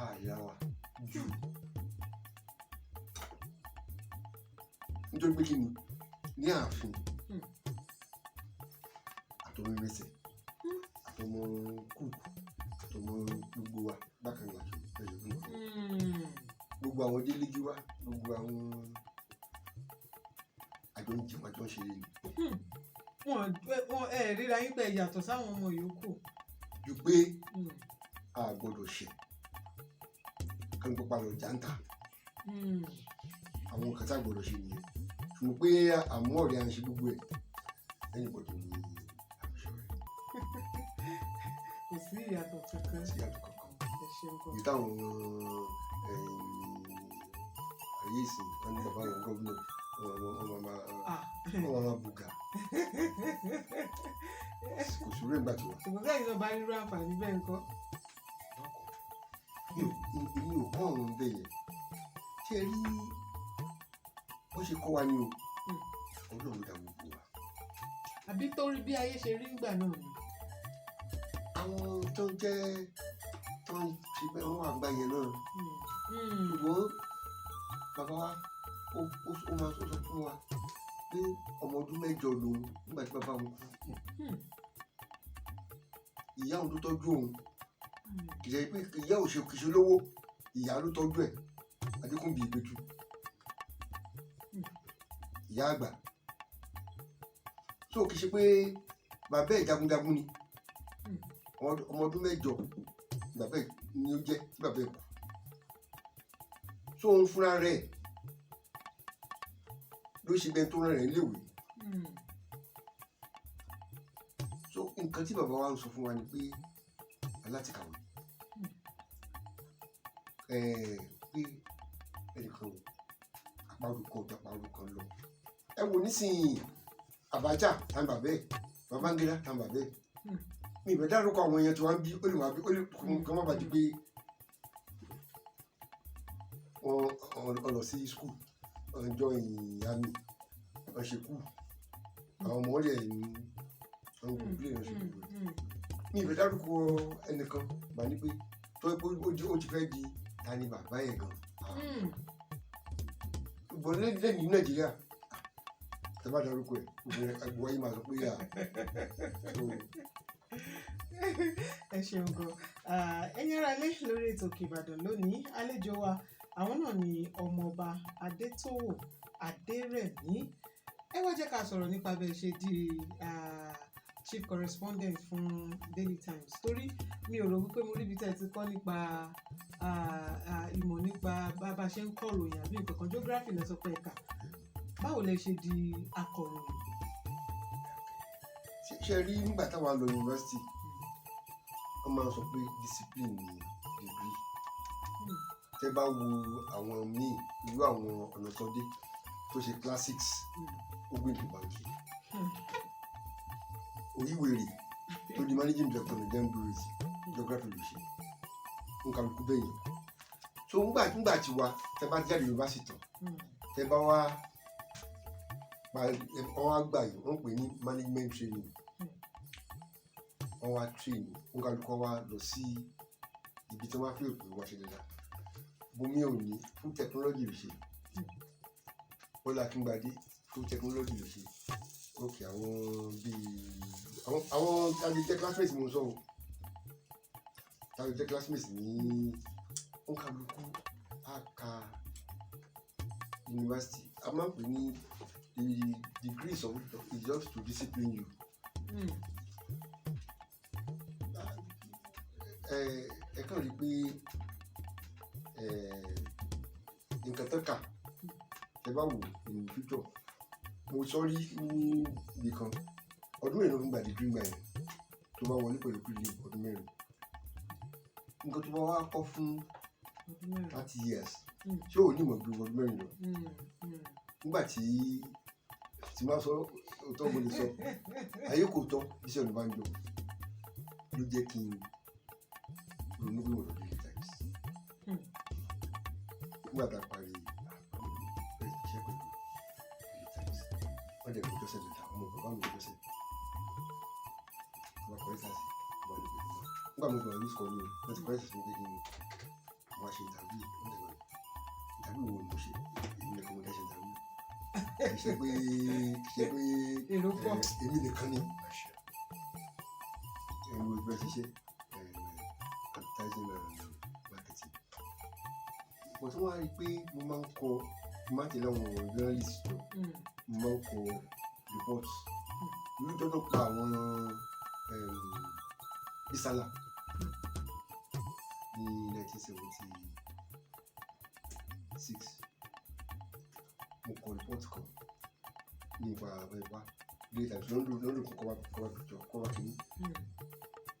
àyà wa jù nítorí pé kí ni ní ààfin, àtọmọ ẹsẹ, àtọmọ kúùkù, àtọmọ gbogbo wa bákan náà ẹyọ fún wa. Gbogbo Gbogbo àwọn Délé Gíwá, gbogbo àwọn àjọ ń jẹun, àjọ ń ṣeré ni. Wọn wọn ẹ ríra yín pé ẹ yàtọ̀ sáwọn ọmọ yòókù. Ju pé a gbọ́dọ̀ ṣe kí n kópa lọ jàǹtà. Àwọn nǹkan tá a gbọ́dọ̀ ṣe nìyẹn, ṣùgbọ́n pé àmú ọ̀rẹ́ à ń ṣe gbogbo ẹ̀ lẹ́yìn gbọ́dọ̀ ní àmúṣe rẹ̀. Kò sí ìyàtọ̀ kankan. Sí ìyàtọ̀ kankan. Ẹ ṣeun gan. Èyí táwọn ayé ìsìn wọn ní bàbá àwọn gómìnà wọn máa wọn máa bùgà, kò sí rẹ̀ nígbà tí wà. Ṣùgbọ́n sẹ́yìn náà bá rírú àǹfààní bẹ́ẹ̀ ńkọ́? Èmi ò kọ́ ọ̀run bẹ́ẹ̀ yẹn. Ṣé ẹ rí wọ́n ṣe kọ́ wa ni o? Ọlọ́run dá gbogbo wa. Àbí torí bí ayé ṣe rí ńgbà náà ni? Àwọn tó ń jẹ́ tó ń ṣe bẹ́ẹ̀, wọ́n wà gbá yẹn náà. Ṣùgbọ́n bàbá wa ó máa sọ fún wa pé ọmọ ọdún 8 lòun nígbà tí bàbá òun kú. Ìyá òun tó tọ́jú òun, kì í ṣe pé ìyá ò ṣe, kì í ṣe lówó, ìyá ló tọ́jú ẹ̀, Adékúnbí Ìgbẹ́tù, ìyá àgbà. So kì í ṣe pé bàbá ẹ̀ jagunjagun ni. Ọmọ ọdún 8 bàbá ẹ̀ ni ó jẹ́ tí bàbá ẹ̀ kú. So òun fúnra rẹ̀ ló ṣe bẹ́ẹ̀ tó rán rẹ̀ léèwé. So nǹkan tí bàbá wa ń sọ fún wa ni pé aláti kàwé pé ẹnìkan ò àparò kan ò àparò kan lọ. Ẹ wò nísìnyí, Abacha tàn bàbá ẹ, Babangida tàn bàbá ẹ. Mi ìfẹ́ dárúkọ àwọn èèyàn tí wọ́n ń bí, ó lè wá bí, ó lè kàn má bàa di pé wọ́n lọ sí school, wọ́n join army, wọ́n ṣe kú, àwọn ọmọ rẹ̀ ní wọ́n kò bí èèyàn ṣe gbogbo ẹ̀. Mi ìfẹ́ dárúkọ ẹnìkan mà ní pé tó pé ó ti fẹ́ di ta ni bàbá ẹ̀ gan. Ṣùgbọ́n lẹ́yìn ní Nàìjíríà, tẹ́ bá dárúkọ ẹ̀, gbogbo ayé máa sọ pé à. Ẹ ṣeun gan. Ẹ̀yin ará ilé, lórí ètò Òkè Ìbàdàn lónìí, àlejò wa, àwọn náà ni Ọmọọba Adétòwò Adérẹ̀mí. Ẹ wá jẹ́ ká sọ̀rọ̀ nípa bẹ́ẹ̀ ṣe di chief correspondent fún Daily Times, torí mi ò rò wípé mo rí ibi tẹ́ ẹ ti kọ́ nípa ìmọ̀ nípa bá a ṣe ń kọ̀ròyìn àbí nǹkan kan. Geography lẹ sọ pé ẹ̀ka. Báwo lẹ ṣe di akọ̀ròyìn? Ṣe rí, nígbà táwa lọ yunifásitì, wọ́n máa ń sọ pé discipline ni degree. Tẹ́ bá wo àwọn míì, irú àwọn Ọ̀nàsọdé tó ṣe classics, ó gbé ìlú báńkì. Oyíwèrè tó di managing director Nigerian Breweries, geography ló ṣe. Nǹkan kú bẹ́ẹ̀ yẹn. So ńgbà tí wa tẹ́ bá jáde yunifásitì tán, tẹ́ bá wá wọ́n wá gbà yìí, wọ́n pè ní management training. Wọ́n wá train nǹkan wá lọ sí ibi tí wọ́n á fi òpè wá ṣe dáadáa. Bùnmi Òní, food technology ló ṣe. Bọ́lá Akíngbadé, food technology ló ṣe. Ok, àwọn bíi àwọn tàbí jẹ́ classmates mo sọ o, tàbí jẹ́ classmates ní òǹkàlùkù á ka university, a máa ń pè ní the degrees of is just to discipline you. Ẹ kàn rí i pé nǹkan tán kà, ẹ bá wò in future, mo sọ rí ní ibì kan, ọdún 4 ló fi gba degree gbà yẹn, tó bá wọlé pẹ̀lú prelim ọdún 4, nǹkan tó bá wá kọ́ fún ọdún 4. 30 years, ṣé ò ní ìmọ̀ ju ọdún 4 lọ? Nígbà tí máa sọ òótọ́, mo lè sọ ayé kò tọ́. Iṣẹ́ Ọ̀nàbànjọ ló jẹ́ kí n ronú pé mo lọ Daily Times. Nígbà tá a parí, bẹ̀rẹ̀ iṣẹ́ pẹ̀lú Daily Times, wọ́n dẹ̀ kó jọ́sẹ̀ lẹ́ta ọmọ bàbá mi jọ́sẹ̀ wọ́n kọ́ lẹ́tà sí wọ́n lè pè é. Nígbà mo gbọ́dọ̀ ní sùkọ́ ni o, wọ́n ti kọ́ lẹ́tà sí mi pé kí n wọ́n ṣe interview. Wọ́n dẹ̀ lọ interview wo ni mo ṣe? Èmi nìkan mo dá ṣe interview, kì í ṣe pé Èrò pọ̀. Èmi nìkan ni ẹ̀rù ìgbẹ́ ṣiṣẹ́ advertising and marketing. Mo But wọ́n á rí i pé mo máa ń kọ, mo máa ń tẹ̀lé àwọn journalist lọ, mo máa ń kọ reports irú tó tó pa àwọn Bisala ní 1976. Mo kọ report kan nípa àwọn ìwà Daily Times lọ́dún kan, cover picture, cover kìíní.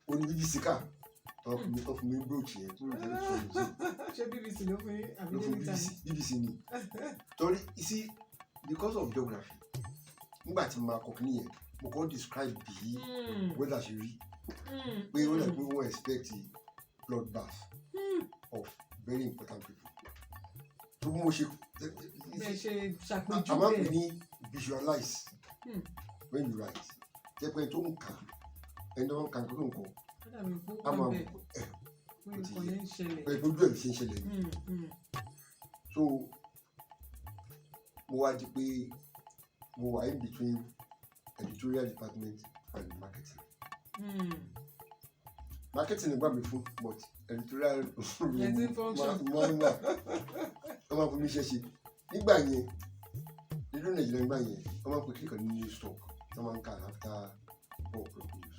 Ó ní BBC ká wọ́n fún mi brooch yẹn kúrò lórí ìṣòro. Ṣé BBC ló fún yín àbí Ló fún Daily BBC. Times? BBC ni, torí you see, because of geography, nígbà tí mo máa kọ kìíní yẹn, mo kọ́ describe bí weather ṣe rí, pé ó dà pé wọ́n expect bloodbath of very important people, tó bí mo ṣe Bẹ́ẹ̀ ṣe a máa ń ṣàpèjúwe. pè ní visualize when you write, jẹ́ pé ẹni tó ń kà, ẹni tó ń ka nǹkan tó ń kọ, Ó dàbí pé ó a wà máa bẹ́ẹ̀ ẹ pé ó ti nǹkan yẹ. yẹn ń ṣẹlẹ̀. Pé ojú ẹ̀ ṣe ń ṣẹlẹ̀ ni. So mo wá di pé mo wà in between editorial department and marketing. Marketing gbà mí fún, but editorial Yẹn ti ń function. máa ń wà, wọ́n máa fún mi iṣẹ́ ṣe nígbà yẹn nínú Nàìjíríà. Nígbà yẹn, wọ́n máa ń pè kíkàn ní news talk wọ́n máa ń kà after 4 o'clock news.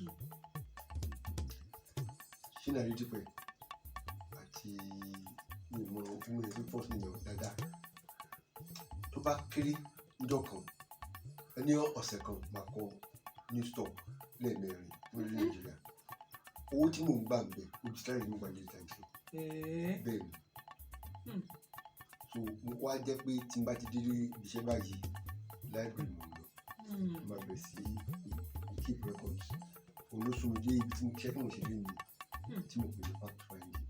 Ṣínà Adédìpẹ̀ àti mi ò mọ fún mi ní first name dáadáa, tó bá kéré níjọ́ kan, ní ọ̀sẹ̀ kan, máa kọ news talk lẹ́ẹ̀mẹrin lórí Nàìjíríà. Owó tí mò ń gbà ń bẹ̀ ojú sáré ní mo gbà ní Daily Times. Bẹ́ẹ̀ ni. So mo wá jẹ́ pé tí n bá ti dé ibi iṣẹ́ báyìí, library mo ń lọ. Mo máa bẹ̀rẹ̀ sí keep records. Òun ló sún mi dé ibi tí mo ṣe tí mo ṣe dé mi tí mo pè ní fact finding,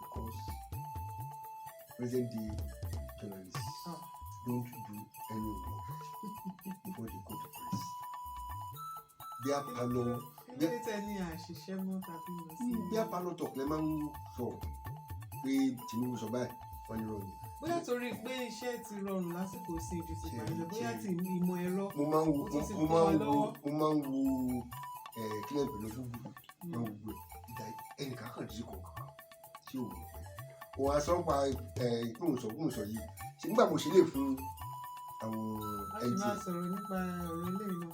because present day journalists don't do any work before they go to press. Bí a parlour Kí ló dé tẹ ní àṣìṣe mọ́ tàbí lọ sí? Bí a parlour talk lẹ máa ń sọ pé Tinubu sọ báyìí, wọ́n ní irọ́ ni. Bóyá torí pé iṣẹ́ ti rọrùn lásìkò sí ju ti gbà lọ, bóyá Ṣe- ti ìmọ̀ ẹ̀rọ Mo máa ń wo ó tún ti mo kó máa wa ń wo lọ́wọ́. Mo máa ń wo ẹ kílẹ̀ pẹ̀lú Google, máa ń wo gbogbo ẹ̀ ìdá. Ẹnìkan kàn dín kọ̀ọ̀kan tí ò mọ̀ pé òun á sọ pa ẹ ìpín òun sọ yìí ṣe nígbà mo ṣe lè fún àwọn A sì máa NTA. sọ̀rọ̀ nípa ọ̀rọ̀ eléyìí náà.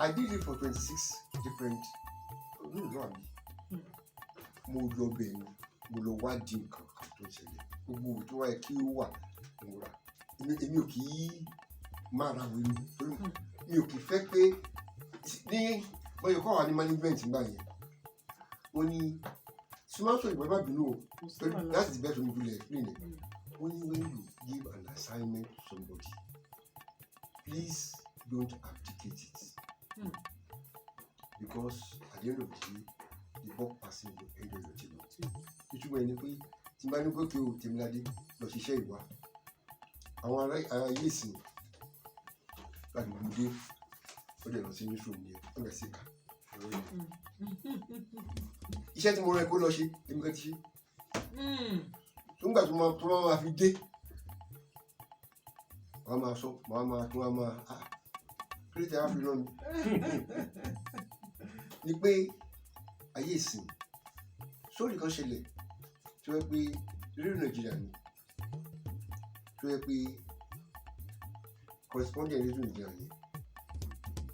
I did it for 26 different ní ìlú àbí. Mo lọ bẹ̀ ni, mo lọ wádìí nǹkan kan tó ń ṣẹlẹ̀, gbogbo òwe tó wáyé kí ó wà, mo rà. Èmi ò kì í máa ra wèé mi torí mi ò kì í fẹ́ pé ní bọ́yọ̀ kọ́ wà ní management nígbà yẹn, wọ́n ní sùmọ́sọ ìwé má bínú o. Kò sí Torí wàhálà. that's the best way to explain it. Wọ́n ní when you give an assignment to somebody, please don't abdicate it, because at the end of the day, the buck passing will end on your table. Ìtumọ̀ ẹni pé tí n bá ní gòkè o, Tèmiládé, lọ ṣiṣẹ́ ìwà àwọn ará ayé ìsìn láti gbòde, ó dẹ̀ lọ sí newsroom yẹn, wọ́n bẹ̀ sí kà lórí ẹ̀. Iṣẹ́ tí mo rán ẹ kó lọ ṣe, èmi kan ti ṣe. Tó ń gbà tó máa fi dé, wọ́n á máa sọ, wọ́n á máa tún, wọ́n á máa, ah, kí ló tẹ wá fi rán mi ni pé ayé ìsìn sórí kan ṣẹlẹ̀ tí wọ́n pé rédíò Nàìjíríà ni, tó yẹ pé correspondent rédíò Nàìjíríà yẹn,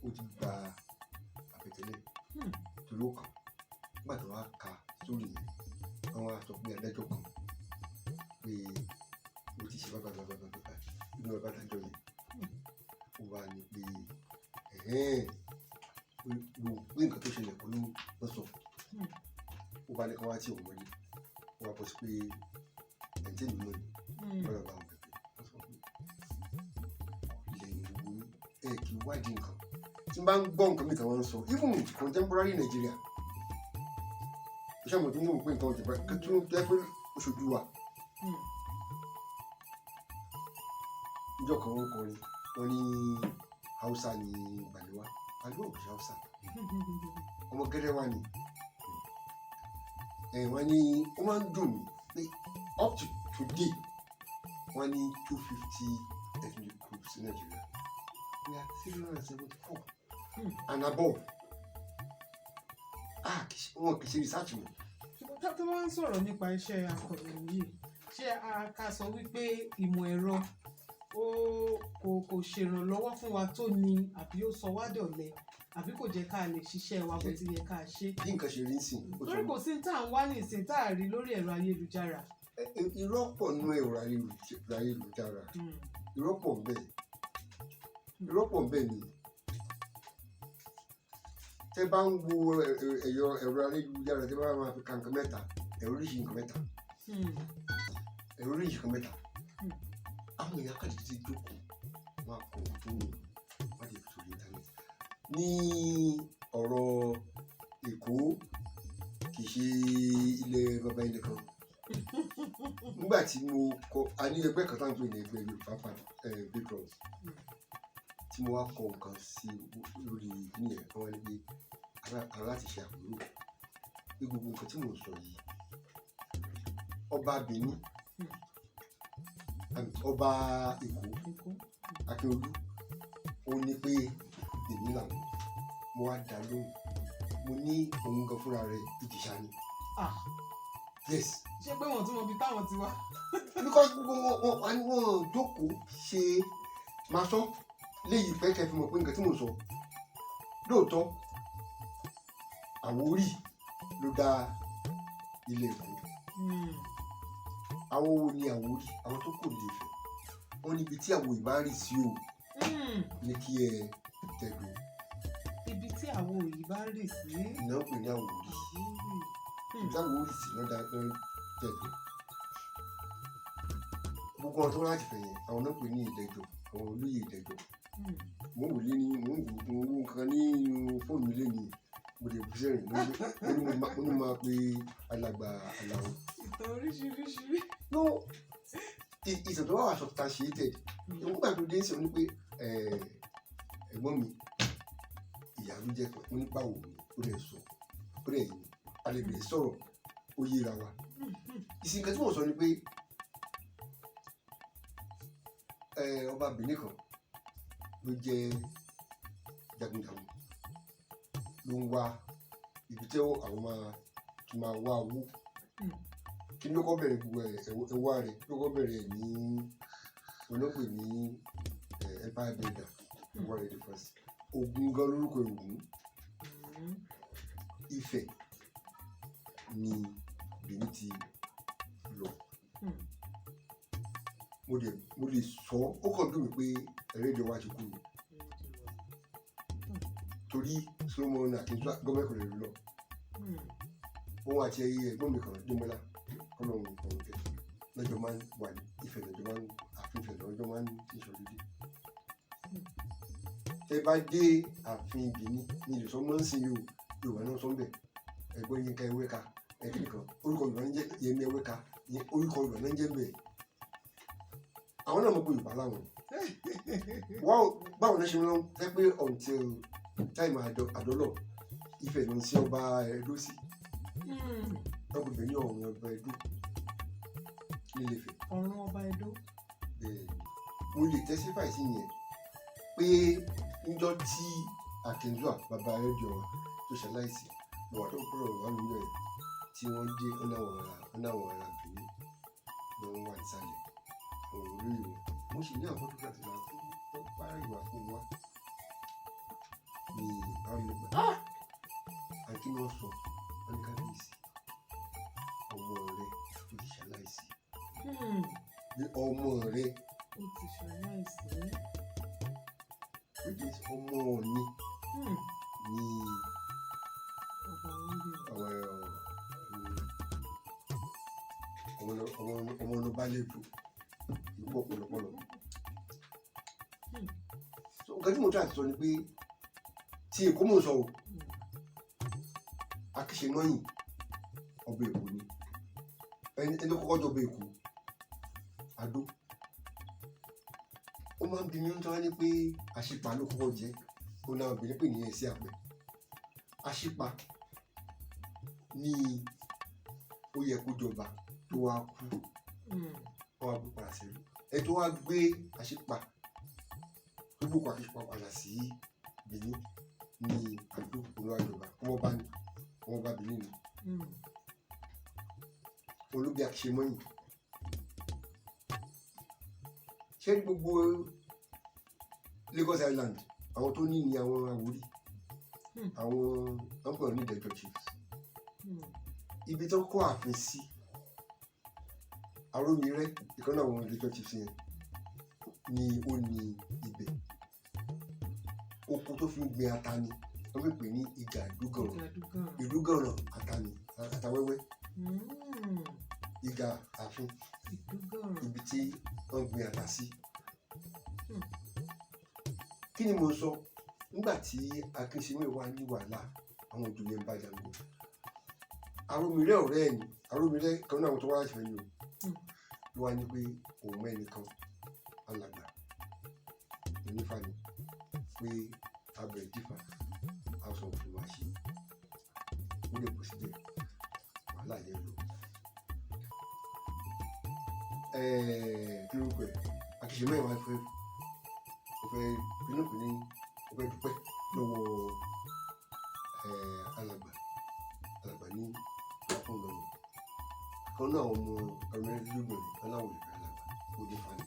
ó ti gba àbẹ̀tẹ́lẹ̀ torí ó kàn nígbà tó wá ka sórí yẹn, àwọn á sọ pé adájọ́ kan pé ó ti ṣe bábà bábà bábà bábà inú bàbá adájọ́ yẹn, ó wà ní pé ẹ̀hẹ́n wò pé nǹkan tó ṣẹlẹ̀ kọ́ ló lọ sọ. Ó bá ní kí wọ́n wá tí òun wọlé, ó wá bọ́ sí pé ẹ̀jẹ̀ mi mọ̀ ni. Wọ́n lọ bá wọn bẹ̀bẹ̀, wọ́n sọ pé ilẹ̀ ìwò ẹ̀ kì í wádìí nǹkan tí n bá ń gbọ́ nǹkan mi kan wọ́n ń sọ, even contemporary Nigeria, iṣẹ́ mo tún ń wò pé nǹkan ọ̀jẹ̀ báyìí kí tó jẹ́ pé ó ṣojú wa. Níjọ́ kan, wọ́n kọrin, wọ́n ní Hausa ní Balewa. Balewa ò ṣe Hausa, ọmọ Gẹ́rẹ́wà ni ẹ̀. Wọ́n ní ó máa ń dùn mí pé up to today, wọ́n ní 250 ethnic groups in Nigeria, we are 374 and above. Ah, wọn kì í ṣe research mọ́. Ṣùgbọ́n tó bá ń sọ̀rọ̀ nípa iṣẹ́ akọ̀ròyìn yìí, Ṣé a ká sọ wípé ìmọ̀ ẹ̀rọ ó kò ṣèrànlọ́wọ́ fún wa tó ni, àbí ó sọ wá dọ̀lẹ, àbí kò jẹ́ ká lè ṣiṣẹ́ wa bó ti yẹ ká ṣe? Bí nǹkan ṣe rí ń sìn, ó Torí sọ kò sí ní tá à ń wá ní ìsìn tá à rí lórí ẹ̀rọ ayélujára. Irọ́ pọ̀ nínú ẹ̀rọ ayélujára. Irọ́ pọ̀ ń bẹ, irọ́ pọ̀ ń bẹ ni. Tẹ́ bá ń wo ẹ̀rọ ayélujára, tẹ́ bá máa fi ka nǹkan mẹ́ta, ẹ̀rọ oríṣi nǹkan mẹ́ta, ẹ̀rọ oríṣi nǹkan mẹ́ta. Àwọn èèyàn kàdé ti jókòó, wọn á kọ ohun tó wù wọ́n, wọ́n á lè fi sórí íńtánẹ́ẹ̀tì. Ní ọ̀rọ̀ Èkó, kì í ṣe ilẹ̀ bàbá ilẹ̀ kan. Nígbà tí mo kọ, a ní ẹgbẹ́ kan tá à ń pè ní ẹgbẹ́ Yorùbá patrons, tí mo wá kọ nǹkan sí lórí kíní yẹn, wọ́n wá ní pé ara láti ṣe àpérò pé gbogbo nǹkan tí mò ń sọ yìí, ọba Benin, àmì, ọba Èkó, Èkó. Akíolú, ó ní pé Benin làwọn. Mo wá dá lóhùn, mo ní òun gan fúnra rẹ̀ Ìjẹ̀ṣà ni. Ah, Yes. ṣé pé wọ́n tún mọ ibi táwọn ti wá? Because gbogbo wọn wọn wọn jókòó ṣe máa sọ léyìí fẹ́ kẹ́ fi mọ̀ pé nǹkan tí mò ń sọ lóòótọ́. Àwórì ló dá ilé Èkó. Àwọn wo ni Àwórì? Àwọn tó kò lè fẹ́ wọn níbi tí àwọn ìbá rì sí o ní kí ẹ tẹ̀dó. Ibi tí àwọn òyì bá rì sí. Iná ń pè ní Àwórì. Ibi tí Àwórì sí náà dá náà tẹ̀dó. Gbogbo àwọn tó wá láti fẹ̀ yẹn, àwọn náà pè ní Ìdẹ̀jọ, àwọn olóyè Ìdẹ̀jọ. Mo ń wò lé ní, mo ń wò, mo ń wo nǹkan nínú fóònù mi lé ní, mo lè bú sẹ́rìn. Mo ní mo máa pe alàgbà Àlàó. Ìtàn oríṣiríṣi. No, ìtàn tó wà wà substantiated. Nígbà tó dé sí, ọ ní pé ẹ̀gbọ́n mi, ìyá ló jẹ́ pé mo ní báwo ni ó lè sọ, ó lè yìn, a lè bẹ̀rẹ̀ sọ̀rọ̀, ó yéra wa. Ìsìn kan tí mo sọ ni pé ọba Benin kan ló jẹ́ jagunjagun, ló ń wá ibi tí àwọn máa ti máa wá owó. Kí ló kọ́ bẹ̀rẹ̀ gbogbo ẹ̀? Ẹ̀wá rẹ̀ ló kọ́ bẹ̀rẹ̀ ní olóògbé ní empire builder, ẹ̀wá rẹ̀ the first. Ògún gan lórúkọ ẹ̀, Ògún. Ifẹ̀ ni Benin ti lọ. Mo lè sọ, ó kàn dùn mí pé ẹlẹ́dẹ̀ wa ti kú ni, torí Solomon Akíntúlá gọ́mẹ̀ kò lè lọ. Òun àti ẹyẹ ẹ̀gbọ́n mi kan, Démọ́lá, kọ́lọ́run ọ̀run kẹ, lọ́jọ́ máa ń wà ní Ifẹ̀, lọ́jọ́ máa ń ààfin Ifẹ̀, lọ́jọ́ máa ń ìṣọ̀lódé. Tẹ bá dé ààfin Benin ní ìlú sọmọ ń sìn yìí o, Yorùbá náà sọ ń bẹ. Ẹ̀gbọ́n Yínká Ewéka, ẹ̀kíní kan, orúkọ Yorùbá ń jẹ́ Yẹmí Ewéka, orúkọ Yorùbá náà ń jẹ́ bẹ́ẹ̀. Àwọn náà mọ̀ pé Yorùbá láwọn. Wọ́n báwo náà ṣe ń lọ tẹ́ pé until time àdọ́lọ̀ Ifẹ̀ ló ń sí ọba Ẹdó sí. Wọ́n pè ní ọ̀run ọba Ẹdó nílé Ifẹ̀. Ọ̀run ọba Ẹdó. Bẹ́ẹ̀, mo lè testify sí yẹn pé níjọ́ tí Akínzúà bàbá rédíò wa tó ṣaláìsí, mo wà tó kúrò wà nínú ẹ̀ tí wọ́n dé, ọ̀nà àwọn ará Benin ló ń wà nísàlẹ̀ àwọn olóyè wọn. Mo sì ní àwọn photograph máa fún tó bá ìwà fún wa ní àwọn nígbà àti wọ́n sọ wọ́n ní kábíyèsí, ọmọ rẹ ó ti ṣaláìsí. Bí ọmọ rẹ Ó ti ṣaláìsí. Which is ọmọ Ọọ̀ni ní Ọba wọn bí. Àwọn ọmọ ọba lẹ́dọ̀ ìpọ̀ pọ̀lọpọ̀lọ. So nǹkan tí mo try àti sọ ni pé tí Èkó mò ń sọ o, Akíṣemọ́yìn ọba Èkó ni ẹni tó kọ́kọ́ jọba Èkó, Adó. Ó máa ń bi mí tó wá ní pé Àṣìpa ló kọ́kọ́ jẹ́. Ó náà obìnrin pè ní ẹ̀sìn àpẹ. Àṣìpa ní ó yẹ kó jọba, tó wá kú, wọ́n wá gbé padà sí ẹ tó wá gbé Àṣìpa, tó gbókò Àṣìpa padà sí Benin ní Adó olúwàjọba. Ọmọọba ni, ọmọọba Benin ni. Olóbi Akíṣemọ́yìn. Ṣé ní gbogbo Lagos Island, àwọn tó ní ní àwọn Àwórì, àwọn wọ́n pè ní Ìdẹ̀jọ́ chiefs. Ibi tó kọ́ ààfin sí, Arómirẹ́, ìkan náà àwọn Ìdẹ̀jọ́ chiefs yẹn ni ó ní ibẹ̀. Oko tó fi ń gbin ata ni wọ́n fi pè ní Ìgà Ìdúgànràn. Ìdúgànràn. Ìdúgànràn, ata ni, ata wẹ́wẹ́. Ìgà ààfin, Ìdúgànràn. ibi tí wọ́n gbin ata sí. Kí ni mo sọ? Nígbà tí Akínṣemóyìn wà ní wàhálà, àwọn ìjòyè ń bá jagun. Arómirẹ́ ọ̀rẹ́ ẹ̀ ni Arómirẹ́ kan náà, àwọn tó wá láti fẹ́ ni o, ló wá ní pé òun mọ ẹnìkan, alàgbà onífà ni, pé abẹ dífà aṣọ òfin máa ṣe. Ó lè kó síbẹ̀, wàhálà yẹn lọ. Kí lórúkọ ẹ̀, Akínṣemóyìn wá fẹ́, ó fẹ́ inú pè ní, ó fẹ́ dúpẹ́ lọ́wọ́ alàgbà. Alàgbà ní fún lọ́wọ́ kan náà, ọmọ Arómirẹ́ lóbìnrin aláwọ̀ ìfẹ́, alàgbà ó dé fani.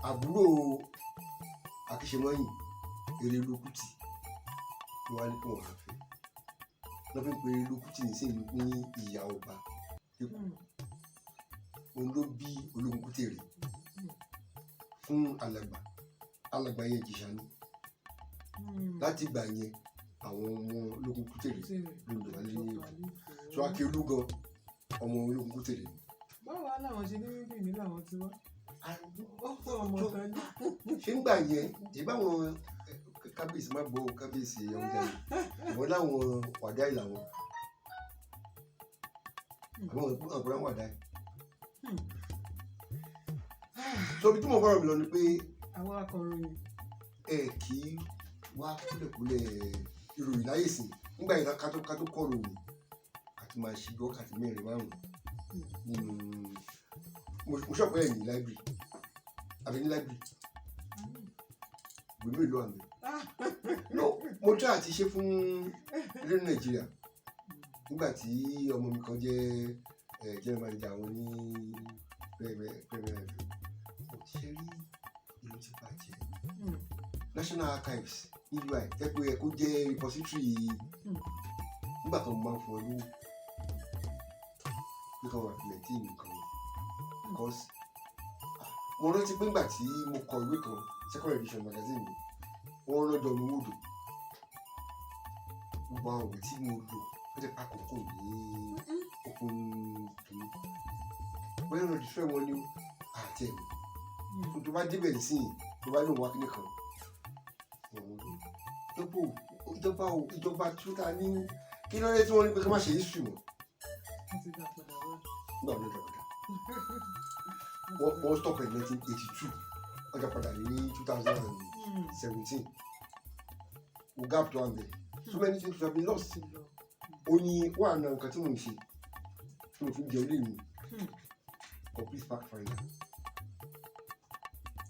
Àbúrò Akíṣemọ́yìn, Erelu Kútì, ló wá ní kó wọn àfẹ́. Wọ́n fi ń pe Erelu Kútì nísìnyí ní ìyá ọba. Òun ló bí Ológun Kútèrè fún alàgbà. Alàgbà yẹn Ìjẹ̀ṣà ni. Láti ìgbà yẹn, àwọn ọmọ Ológun Kútèrè ló ń jọba ní Èkó. So Akíolú gan, ọmọ Ológun Kútèrè ni. Báwo wá làwọn ṣe ní Benin làwọn ti wá? Ó fún ọmọ tán ní. Ṣé ń gbà yẹn ìbáwọn kábíyèsí má gbọ́, kábíyèsí ọjà yìí, ìwọ́n láwọn wàdáì làwọn, àwọn àkùrẹ́ wàdáì. So ibi tí mo bọ̀rọ̀ mi lọ ni pé Àwọn akọ̀ròyìn. ẹ kì í wá kúlẹ̀kúlẹ̀ ìròyìn láyè sí nígbà yẹn. Ká tó kọ́ ròyìn àti máa ṣe bí wákàtí mẹ́rin, márùn-ún nínú mo ṣọ̀pẹ́ ẹ̀ ní library àbí ní library, ìwé mélòó àmì. No, mo try àti ṣe fún rédíò Nàìjíríà nígbà tí ọmọ mi kan jẹ́ general manager àwọn ní Premier FM. Mo ti ṣe rí, ìlú ti bàjẹ́. National Archives ní UI jẹ́ pé ẹ kó jẹ́ repository. Nígbà kan, mo máa ń fún ọ lówó pé kí wọ́n máa fi maintain nǹkan wọn, because mo rántí pé nígbà tí mo kọ ìwé kan, second edition magazine mi, wọ́n rán John Wood gbogbo àwọn ìwé tí mo lò, wọ́n ti pa kókó ní okun kìíní, bóyá lọ destroy wọn ni àti ẹ̀mí. Tó bá débẹ̀ nísìnyí, tó bá lóun wá kíní kan, ìjọba tó ta ní kí ló dé tí wọ́n ní pé kí wọ́n má ṣe history mọ́? Wọ́n ti dá padà wá. Nígbà wo ló dá padà? Wọ́n stop in 1982, wọ́n dá padà ní 2017. O gap tó wà níbẹ̀, so many things have been lost. Ti lọ. Ó ní wà náà nǹkan tí mò ń ṣe, tí mo fi ń jẹ ilé mi, complete fact finder.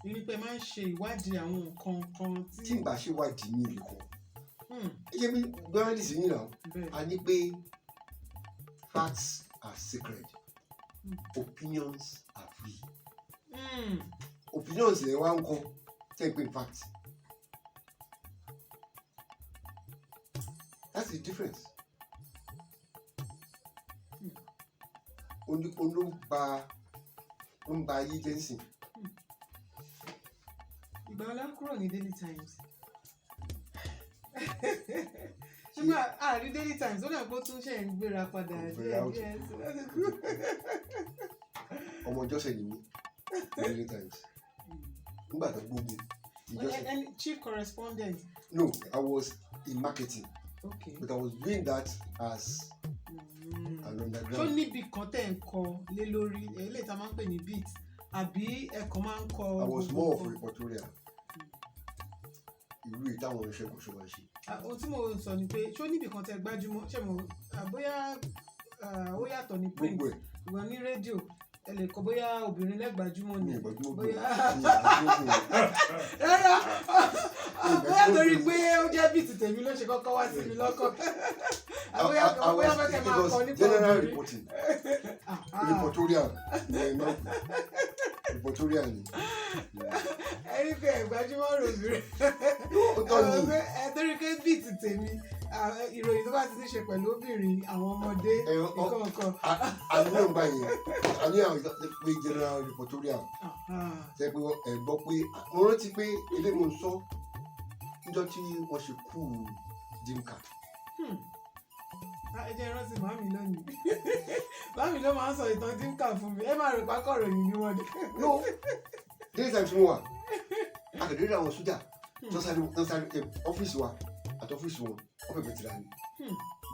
Ìrí pé máa ń ṣe ìwádìí àwọn nǹkan kan tí. Tí n bá ṣe wádìí ní ìlú kan, ẹ ṣe bí journalist yìí náà. Bẹ́ẹ̀. A ní pé facts are sacred, opinions are free. Opinions lè wá ń kọ tẹ́ ń pè ní fact. That's the difference. Ó ló ń ba, ó ń ba ayé jẹ́ nísìn. Ìgbà wo la kúrò ní Daily Times? Ṣùgbọ́n àrí Daily Times, ó dà pé ó tún ṣe ń gbéra padà Kò díẹ̀ gbéra, ó ti díẹ̀ kú. sí ó ti kú. Ọmọ Jọ́sẹ̀ ni mí ní Daily Times nígbà tó gbógun ti Jọ́sẹ̀. Chief correspondent. No, I was in marketing, but I was doing that as an Ṣó underground. níbi kan tẹ̀ ń kọ lé lórí eléyìí tá a máa ń pè ní beat, àbí ẹ̀kọ́ máa ń kọ I was gbogbo more of a nǹkan? reportorial, irú èyí táwọn oníṣègùn ṣe máa ń ṣe. Ah, ohun tí mo ń sọ ni pé ṣó níbi kan tẹ gbájúmọ́, ṣé mo bóyá ó yàtọ̀ ní print, Gbogbo ẹ̀. ṣùgbọ́n ní rédíò ẹ lè kọ bóyá obìnrin lẹ́gbàjúmọ́ Mi ni. ìgbàjúmọ́ Bóyá bóyá rárá, bóyá torí pé ó jẹ́ bíi ti tèmi ló ṣe kọ́kọ́ wá sí mi lọ́kàn, bóyá I bóyá was fẹ́ kẹ́ it máa was kọ nípa general obìnrin. reporting, Ah, ah. reportorial ní ẹ máa ń pè. Reportorial ni. Ẹni pé ẹ̀gbájúmọ̀ rògbìrì. Ó tọ́ ni. Ẹ torí pé bíi ti tèmi, ìròyìn tó bá ti ní ṣe pẹ̀lú obìnrin, àwọn ọmọdé, Ẹ, ọ- nǹkan kan. Àní náà gbà yẹn, àní àwọn ìtọ́ pé general reportorial ṣe pé ẹ gbọ́ pé mo rántí pé ilé mo ń sọ níjọ́ tí wọ́n ṣe kú Dimka. Ẹ jẹ́ rántí màmí lónìí. Màmí ló máa ń sọ ìtàn Dimka fún mi. Ẹ máa rò pákọ̀ròyìn ni wọ́n ní. No, Daily Times mo wà, akẹ̀dẹ̀ àwọn sójà tó sáré ọ́fíìsì wa àti ọ́fíìsì wọn, wọ́n fẹ́ bẹ̀tìrà ni.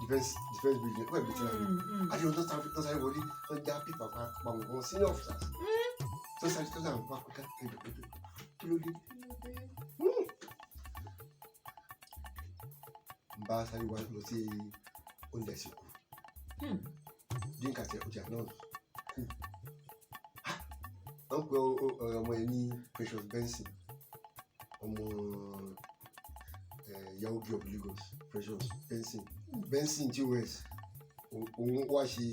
Defence building, wọ́n fẹ́ bẹ̀tìrà ni. Àti wọn tó sáré wọlé, tó já pípa pa pa wọn senior officers tó sáré pa kọjá ẹjọ ẹjọ, kí ló dé? N bá sáré wá lọ sí oúnjẹ ìsìnkú. Dimka tẹ ọjà náà kú. Wọ́n pe ọmọ yẹn ní Precious Benson, ọmọ Yaogi of Lagos, Precious Benson, Benson tos. Òun wá ṣe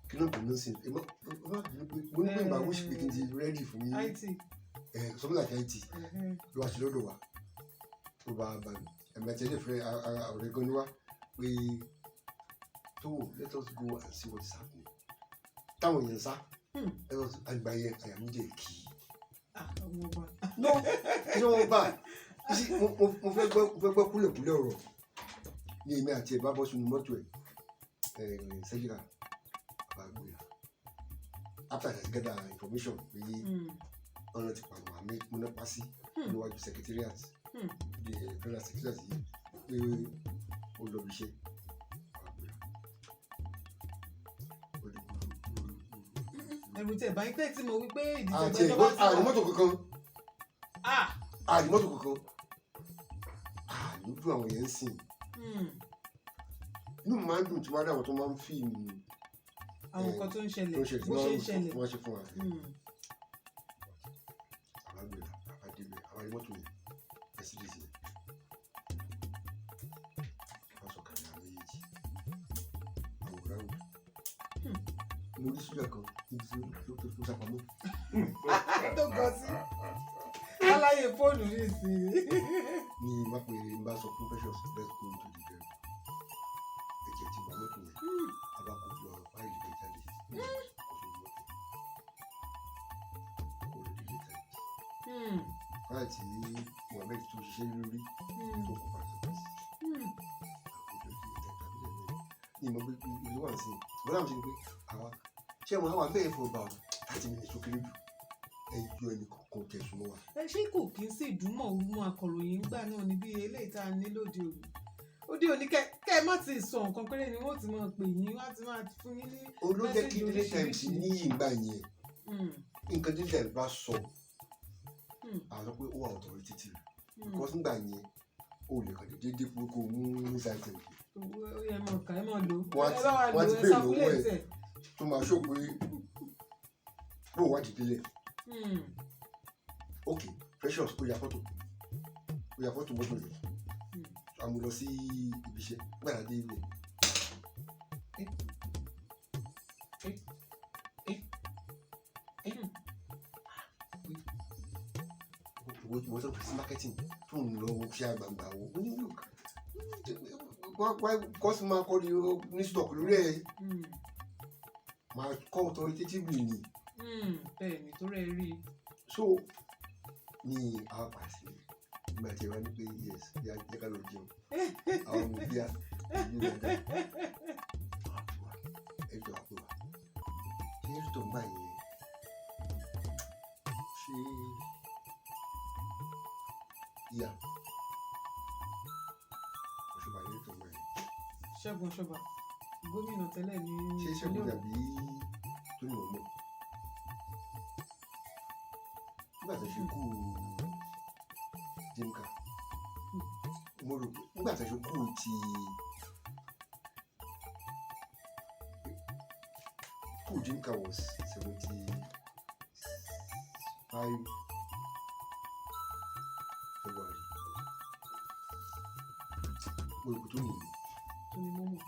kí ló ń pè ní sìn? Ẹ má bínú pé mo ní pé ìgbà wíṣ pé kí n ti ready fún yín. IT. Something like IT ló wá ṣe lọ́dọ̀ wa tó bá bá mi ẹ̀mí àti ẹ̀lẹ́fẹ̀ẹ́ ara ọ̀rẹ́ gan ni wá pé tó, let us go and see what is happening, táwọn èèyàn sá. Let us àgbà yẹn, àyà mi jẹ́ kì í. Ah, ọmọ ọba. No, kí wọ́n bá. You see, mo fẹ́ gbọ́ kúlẹ̀kúlẹ̀ ọ̀rọ̀ ní èmi àti ẹ̀ bá bọ́ sínú mọ́tò ẹ̀ ẹ̀ sẹ́jìrà bá gbéra after I gather information pé ọ̀nà ti pa Mohammed múná sí níwájú secretariat, the federal secretariat yìí, pé ó lọ bí iṣẹ́ bá gbéra. Ó di gbúrú gbúrú. Ẹ̀rù tẹ̀ báyìí pé tí mo wí pé ìdìtẹ̀ Àti gbẹ́jọba ti àní wà. mọ́tò kankan. Ah! Àní mọ́tò kankan, àlójú àwọn yẹn ń sìn. Inú mi máa ń dùn tí wọ́n á dá àwọn tó máa ń fíìmù Àwọn nǹkan tó ń tó ṣẹlẹ̀ ń ṣẹlẹ̀ bó ṣe ń ṣẹlẹ̀. wọ́n ṣe fún wa. Àbá gbéra, àbá débẹ̀, àbá rí mọ́tò yẹn, Mercedes yẹn, wọ́n sọ kàlẹ́ àwọn méjèèjì àwòrán. Mo rí sójà kan níbi tí ó sápamọ́. Tó gọ sí aláyè fóònù ní ìsinyìí. Ní má pé n bá sọ fún Precious, let's go into the vehicle, ẹ̀jẹ̀ ti wà mọ́tò yẹn. Àbá kò ju àwọn fáìlì rẹ̀ jáde, kò sí mọ́tò, kò lè délé Times. Fáìlì tí Mohammed tó ṣiṣẹ́ lórí tó kó pàṣẹ sí ní ìmọ̀ pé ìlú wà sí ìwọ́n náà ṣe ni pé àwa ṣé wọn wà bẹ́ẹ̀ for about 30 minutes, ó kéré jù, ẹ yọ ẹnì kọ̀ọ̀kan tẹ̀sùn mọ́ wa. Ẹ ṣé kò kí ń sì dúnmọ̀ mú akọ̀ròyìn ńgbà náà níbi eléyìí tá a ní lóde òní? Òde òní kẹ ẹ má ti sọ nǹkan péré ni wọ́n ti máa pè yín, wọ́n á ti máa fún yín ní Òun ló jẹ́ kí message Daily Times oríṣiríṣi. níyì ìgbà yẹn. Nǹkan Daily Times bá sọ, àwọn sọ pé ó wà authoritative, because nígbà yẹn o lè kàn déédéé pé kó o mú news item Ó yẹ mọ̀ ká ẹ mọ̀ lò ó. Wọ́n á Ẹ ti bá wa wọ́n á lò ti ó, ẹ béèrè lọ́wọ́ ẹ̀ circulate ẹ̀. tó máa ṣó pé bó wá dìde lẹ̀. Ok, Precious ó ya fọ́tò, ó ya fọ́tò mọ́tò yẹn. A mú lọ sí ibi iṣẹ́ gbàdá dé ibẹ̀. Ẹ ẹ ẹ ẹ ìwọ tó fi sí marketing tó ń lọ ṣe àgbààgbà wo ó ní look wá kọ́sì máa kọ́ ní stock lórí ẹ̀ máa kọ́ authoritatively ni. Bẹ́ẹ̀ ni, torí ẹ rí i. So ní àwọn pàṣẹ ìgbà tí wọ́n ní pé yes, bí a jẹ́ ká lọ jẹun, àwọn ọmọ bíi ìlú nàìjíríà ẹ̀tọ́ àpò wa, ṣé ẹ̀tọ́ ń bá yẹn ṣé ìyá òṣùpá yẹn tó ń bá yẹn? Ṣẹ́gun Ọ̀ṣọ́bà, gómìnà tẹ́lẹ̀ ní Ṣé Ṣẹ́gun ìpínlẹ̀ tàbí tó ní mọ̀mọ́ nígbà tó ṣe kú Dimka, mo rò pé nígbà tó ṣe kú ti kú Dimka was 75 February, mo rò pé tó nìyí. Tó ní mọ́mọ́.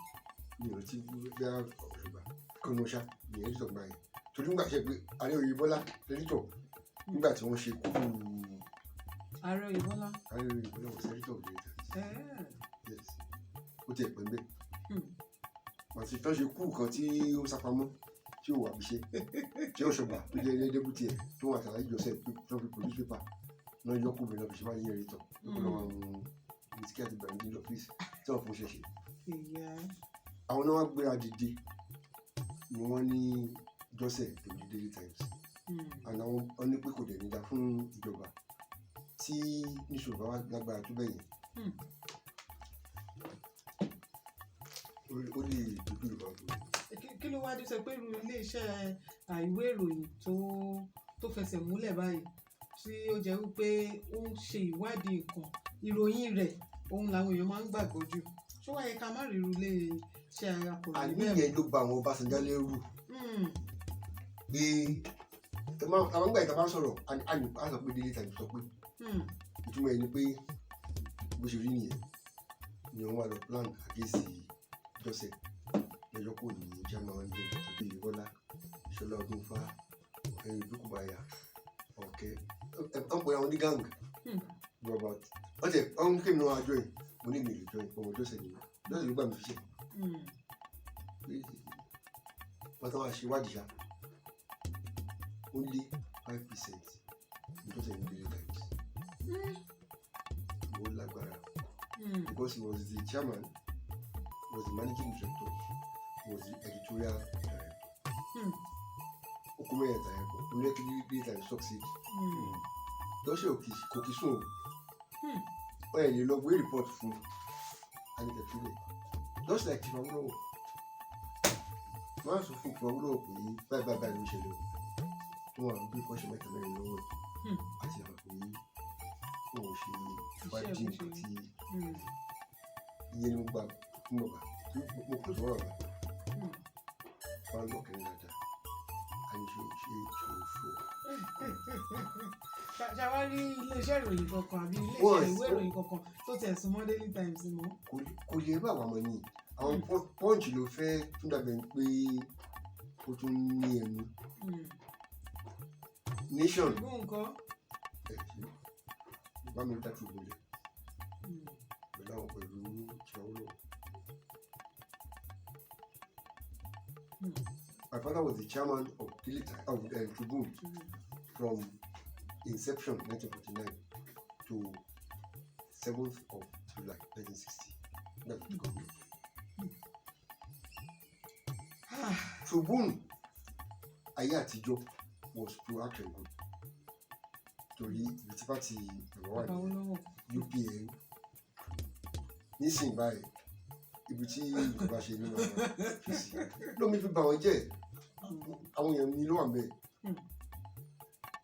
Mi ò rántí bí a ọ̀ṣùgbà kí wọ́n ṣá ní ẹ̀rí tó gbà yẹn. Torí nígbà ṣe pé Ààrẹ Oyèbọ́lá editor nígbà tí wọ́n ṣe kúrú. Ààrẹ Oyèbọ́lá. Ààrẹ Oyèbọ́lá was editor of Daily Times. Yes, ó tiẹ̀ pẹ́ mbẹ́. Àti tán ṣe kú kan tí ó sápamọ́, tí ò wà bí ṣe tí ó ṣọgbà tó jẹ́ deputy ẹ̀ tó wà tàbí Joseph tó fi produce paper náà, yọ kó bẹ̀rẹ̀ lọ fi ṣe máa ní editor tó kọ́ lọ́wọ́ àwọn bisikì àti gbàǹdì lọ́fíìsì tí wọ́n fún ṣẹ̀ṣẹ̀. Ìyá. Àwọn náà wá gbéra dìde ni wọ́n ní Joseph tó di Daily Times and àwọn wọ́n ní pé kò dẹ̀ níjà fún ìjọba tí níṣòro bá wà lágbára tó bẹ̀yẹn. Ó lè dojú ìjọba tó. Kí ló wá dé sọ pé irú iléeṣẹ́ ìwé ìròyìn tó fẹsẹ̀ múlẹ̀ báyìí, tí ó jẹ́ wípé ó ń ṣe ìwádìí nǹkan, ìròyìn rẹ̀ òun làwọn èèyàn máa ń gbàgbọ́ jù, ṣó wá yẹ ká má rí irú iléeṣẹ́ akọ̀ròyìn Àní bẹ́ẹ̀? yẹn ló ba àwọn Ọbásanjọ́ lẹ́rù pé ẹ máa àwọn ìgbà ìta bá ń sọ̀rọ̀, a sọ pé Daily Times sọ pé ìtumọ̀ ẹ̀ ni pé bó ṣe rí nìyẹn ni wọ́n wá lọ plan against Joseph lọ́jọ́ kò ní chairman wọn jẹ́ tàbí Ìwọ́lá Ṣọlá Ọdúnfà ẹ̀yìn Ìdúkùbáyà ọ̀kẹ́ ẹ̀ ń pè àwọn ní gang. About wọ́n tẹ̀ wọ́n kí mi náà join, mo ní mi lè join, ọmọ Joseph ni, Joseph ló gbà mí fi ṣe. Wọ́n tán wá ṣe ìwádìí ṣá, only 5% ní Joseph ní Daily Times. Ó lágbára because he was the chairman, he was the managing director, he was the editorial director. Ó kó mẹ́rin tàyẹ̀ pọ̀ ó ní kí Daily Times succeed. Lọ́sẹ̀ kò kí sùn o. Ó yẹ lè lọ gbé report fún anitẹ̀fílẹ̀, just like Chief Awolowo máa sọ fún Chief Awolowo pé báyìí báyìí báyìí ló ń ṣẹlẹ̀ o, tó wà bí kọ́ṣẹ́ mẹ́ta mẹ́rin lọ́wọ́ ẹ̀ àti àwọn pé wọn ò ṣe wádìí bó ṣe nǹkan tí ìyẹn ni mo gbà fún bàbá tí mo kò sọ̀rọ̀ bàbá wọn lọ kẹrin dáadáa a ní ṣe ṣe ṣòṣò. Ṣàwá rí iléeṣẹ́ ìròyìn kankan àbí iléeṣẹ́ ìwé ìròyìn kankan tó tẹ̀ súnmọ́ Daily Times mọ́? Kò lè bá àwọn ọmọ ní àwọn Punch ló fẹ́ tún dàbẹ̀ pé ó tún ní ẹnu. Nation. Ṣùgbọ́n nǹkan. Ẹ̀ ṣe bá mi dá Tribune lẹ̀ pẹ̀lú àwọn pẹ̀lú Chiawolo. My father was the chairman of Daily Times, of Tribune from inception 1949 to 7th of July 1960. That's the government. Tribune ayé àtijọ́ was pro-action group torí ibi tí party bàbá wà Bàbá ní Awólọ́wọ̀. UPN. Nísìnyí báyìí, ibi tí ìjọba ṣe ní máa fi sí lómi fi bà wọ́n jẹ́, àwọn èèyàn mi ló wà ńbẹ̀.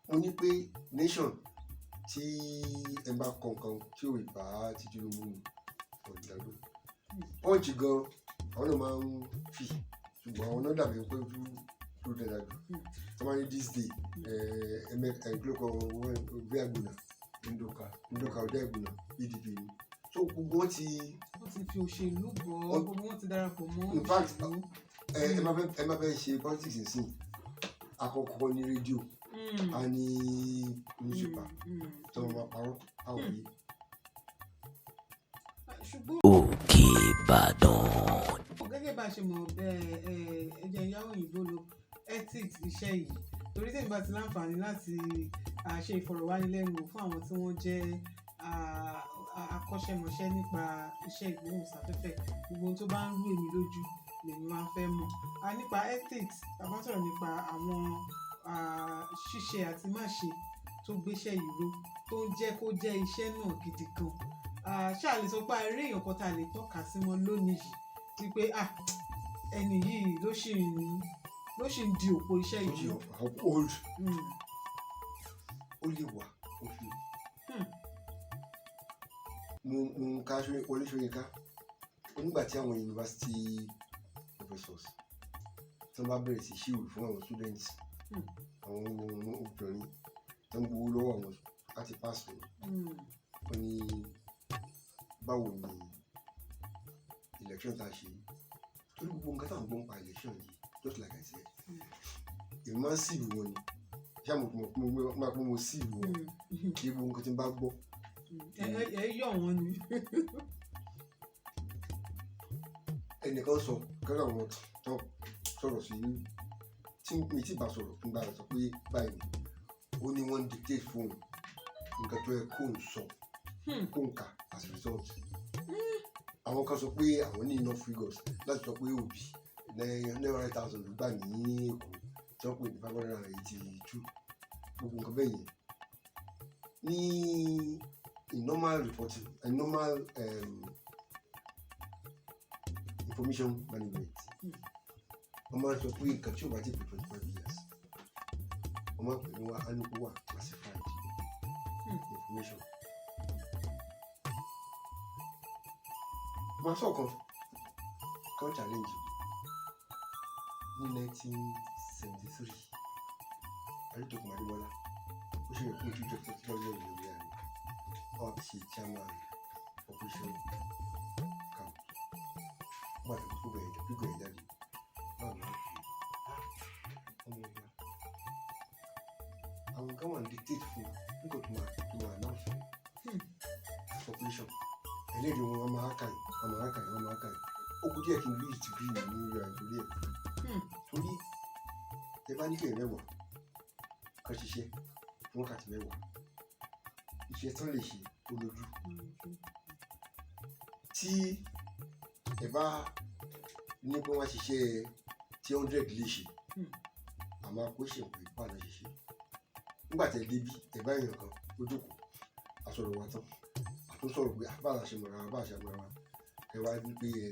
Mo ní pé Nation tí ẹ bá kọ nǹkan tí ò bá ti Tinubu mu ọ̀dàlú. Punch gan, àwọn náà máa ń fi, ṣùgbọ́n àwọn náà dàbí pé ojú tó dára jù. Tó máa ní this day ẹ̀ẹ́dẹ́gbẹ̀kọ gbé àgbònà Ndoka. Ndoka ọdẹ àgbònà PDP ni, so gbogbo wọn ti Wọ́n ti fi òṣèlú bọ̀ ọ́, gbogbo wọn ti darapọ̀ mọ́ In fact, òṣèlú. ẹ má fẹ́ ṣe politics nsìn, àkọ́kọ́ ní rédíò a ní newspaper tí wọ́n máa parọ́ àwọn yìí. Ṣùgbọ́n Òkè Ìbàdàn. gẹ́gẹ́ bá a ṣe mọ̀ ẹ ẹ ẹ jẹ́ ìyáwó òyìnbó lo ethics iṣẹ́ yìí, torí tèmi bá ti láǹfààní láti ṣe ìfọ̀rọ̀wánilẹ́nuwò fún àwọn tí wọ́n jẹ́ akọ́ṣẹ́mọṣẹ́ nípa iṣẹ́ ìgbóhùnsáfẹ́fẹ́, gbogbo ohun tó bá ń rú èmi lójú lèmi máa ń fẹ́ mọ̀ nípa ethics. Tá a bá sọ̀rọ̀ nípa àwọn ṣíṣe àti máṣe tó gbéṣẹ́ yìí ró, tó ń jẹ́ kó jẹ́ iṣẹ́ náà gidi gan, ṣáà lè sọ pé a rí èèyàn kan tá a lè tọ́ka sí wọn lónìí yìí wípé ẹni yìí ló ṣì ń di òpó iṣẹ́ Tó yìí ṣe mú? Uphold. Ó lè wà ó fi mo ń ka Wọlé Ṣóyínká onígbà tí àwọn university professors tí wọ́n bá bẹ̀rẹ̀ sí ṣíwèé fún àwọn students, àwọn obìnrin tó ń gbowó lọ́wọ́ àwọn láti pass wọn, wọ́n ní báwo ni election tá a ṣe, torí gbogbo nǹkan tá à ń gbọ́ nípa election yìí, just like I said, èmi Èmi máa ń sieve wọn ni. Ṣé àmọ̀ mo mo máa pé mo sieve wọn kí gbogbo nǹkan tí n bá gbọ́. Ẹ yọ̀ wọ́n ni. Ẹnìkan sọ kẹ́kẹ́ àwọn tó sọ̀rọ̀ sí tí mi ti bá sọ̀rọ̀ n bá sọ pé báyìí ni ó ní wọ́n dictate fóun nǹkan tó yẹ kóun sọ, kóun kà as a result. Àwọn kan sọ pé àwọn ní enough figures láti sọ pé Obi 900,000 ló gbà ní Èkó tí wọ́n pè ní 582, gbogbo nǹkan bẹ́ẹ̀ yẹn. Ní in normal reporting, in normal information management, wọ́n máa ń sọ pé nǹkan tí ò bá ti pè 25 years, wọ́n máa ń pè ní wá ánúkú wà classified information. Màá sọ kan kan challenge mi ní 1973, Adétòkun Adémọ́lá, ó ṣe ìkún ojú ìjọba tí lọ́wọ́ ìlú ìyá rẹ̀ wọ́n á fi ṣe chairman operation camp. Wọ́n àti kókó bẹ̀rẹ̀ ìjọ pípẹ́ jáde báwo ni wọ́n fi ọmọ ìyá àwọn kan wà ní dictate fún un nígbà tó máa announce population ẹlẹ́rìí wọn, wọ́n máa kà yìí, wọ́n máa kà yìí, wọ́n máa kà yìí. Ó kù díẹ̀ kí n lose degree mi ní ìrìn àjò rí ẹ̀, torí ẹ bá ní kéèyàn 10 kan ṣiṣẹ́ fún wákàtí 10, iṣẹ́ tán lè ṣe ó lójú. Tí ẹ bá ní pé wọ́n ṣiṣẹ́ tí 100 lè ṣe, àmọ́ akóṣe pé báwo la ṣe ṣe nígbà tí ẹ débí, ẹ bá èèyàn kan ó jókòó, àsọ̀rọ̀ wa tán, àtúnṣọ̀rọ̀ pé báwo la ṣe mọ̀ra wa, báwo la ṣe mọ̀ra wa, ẹ wá ní pé ẹ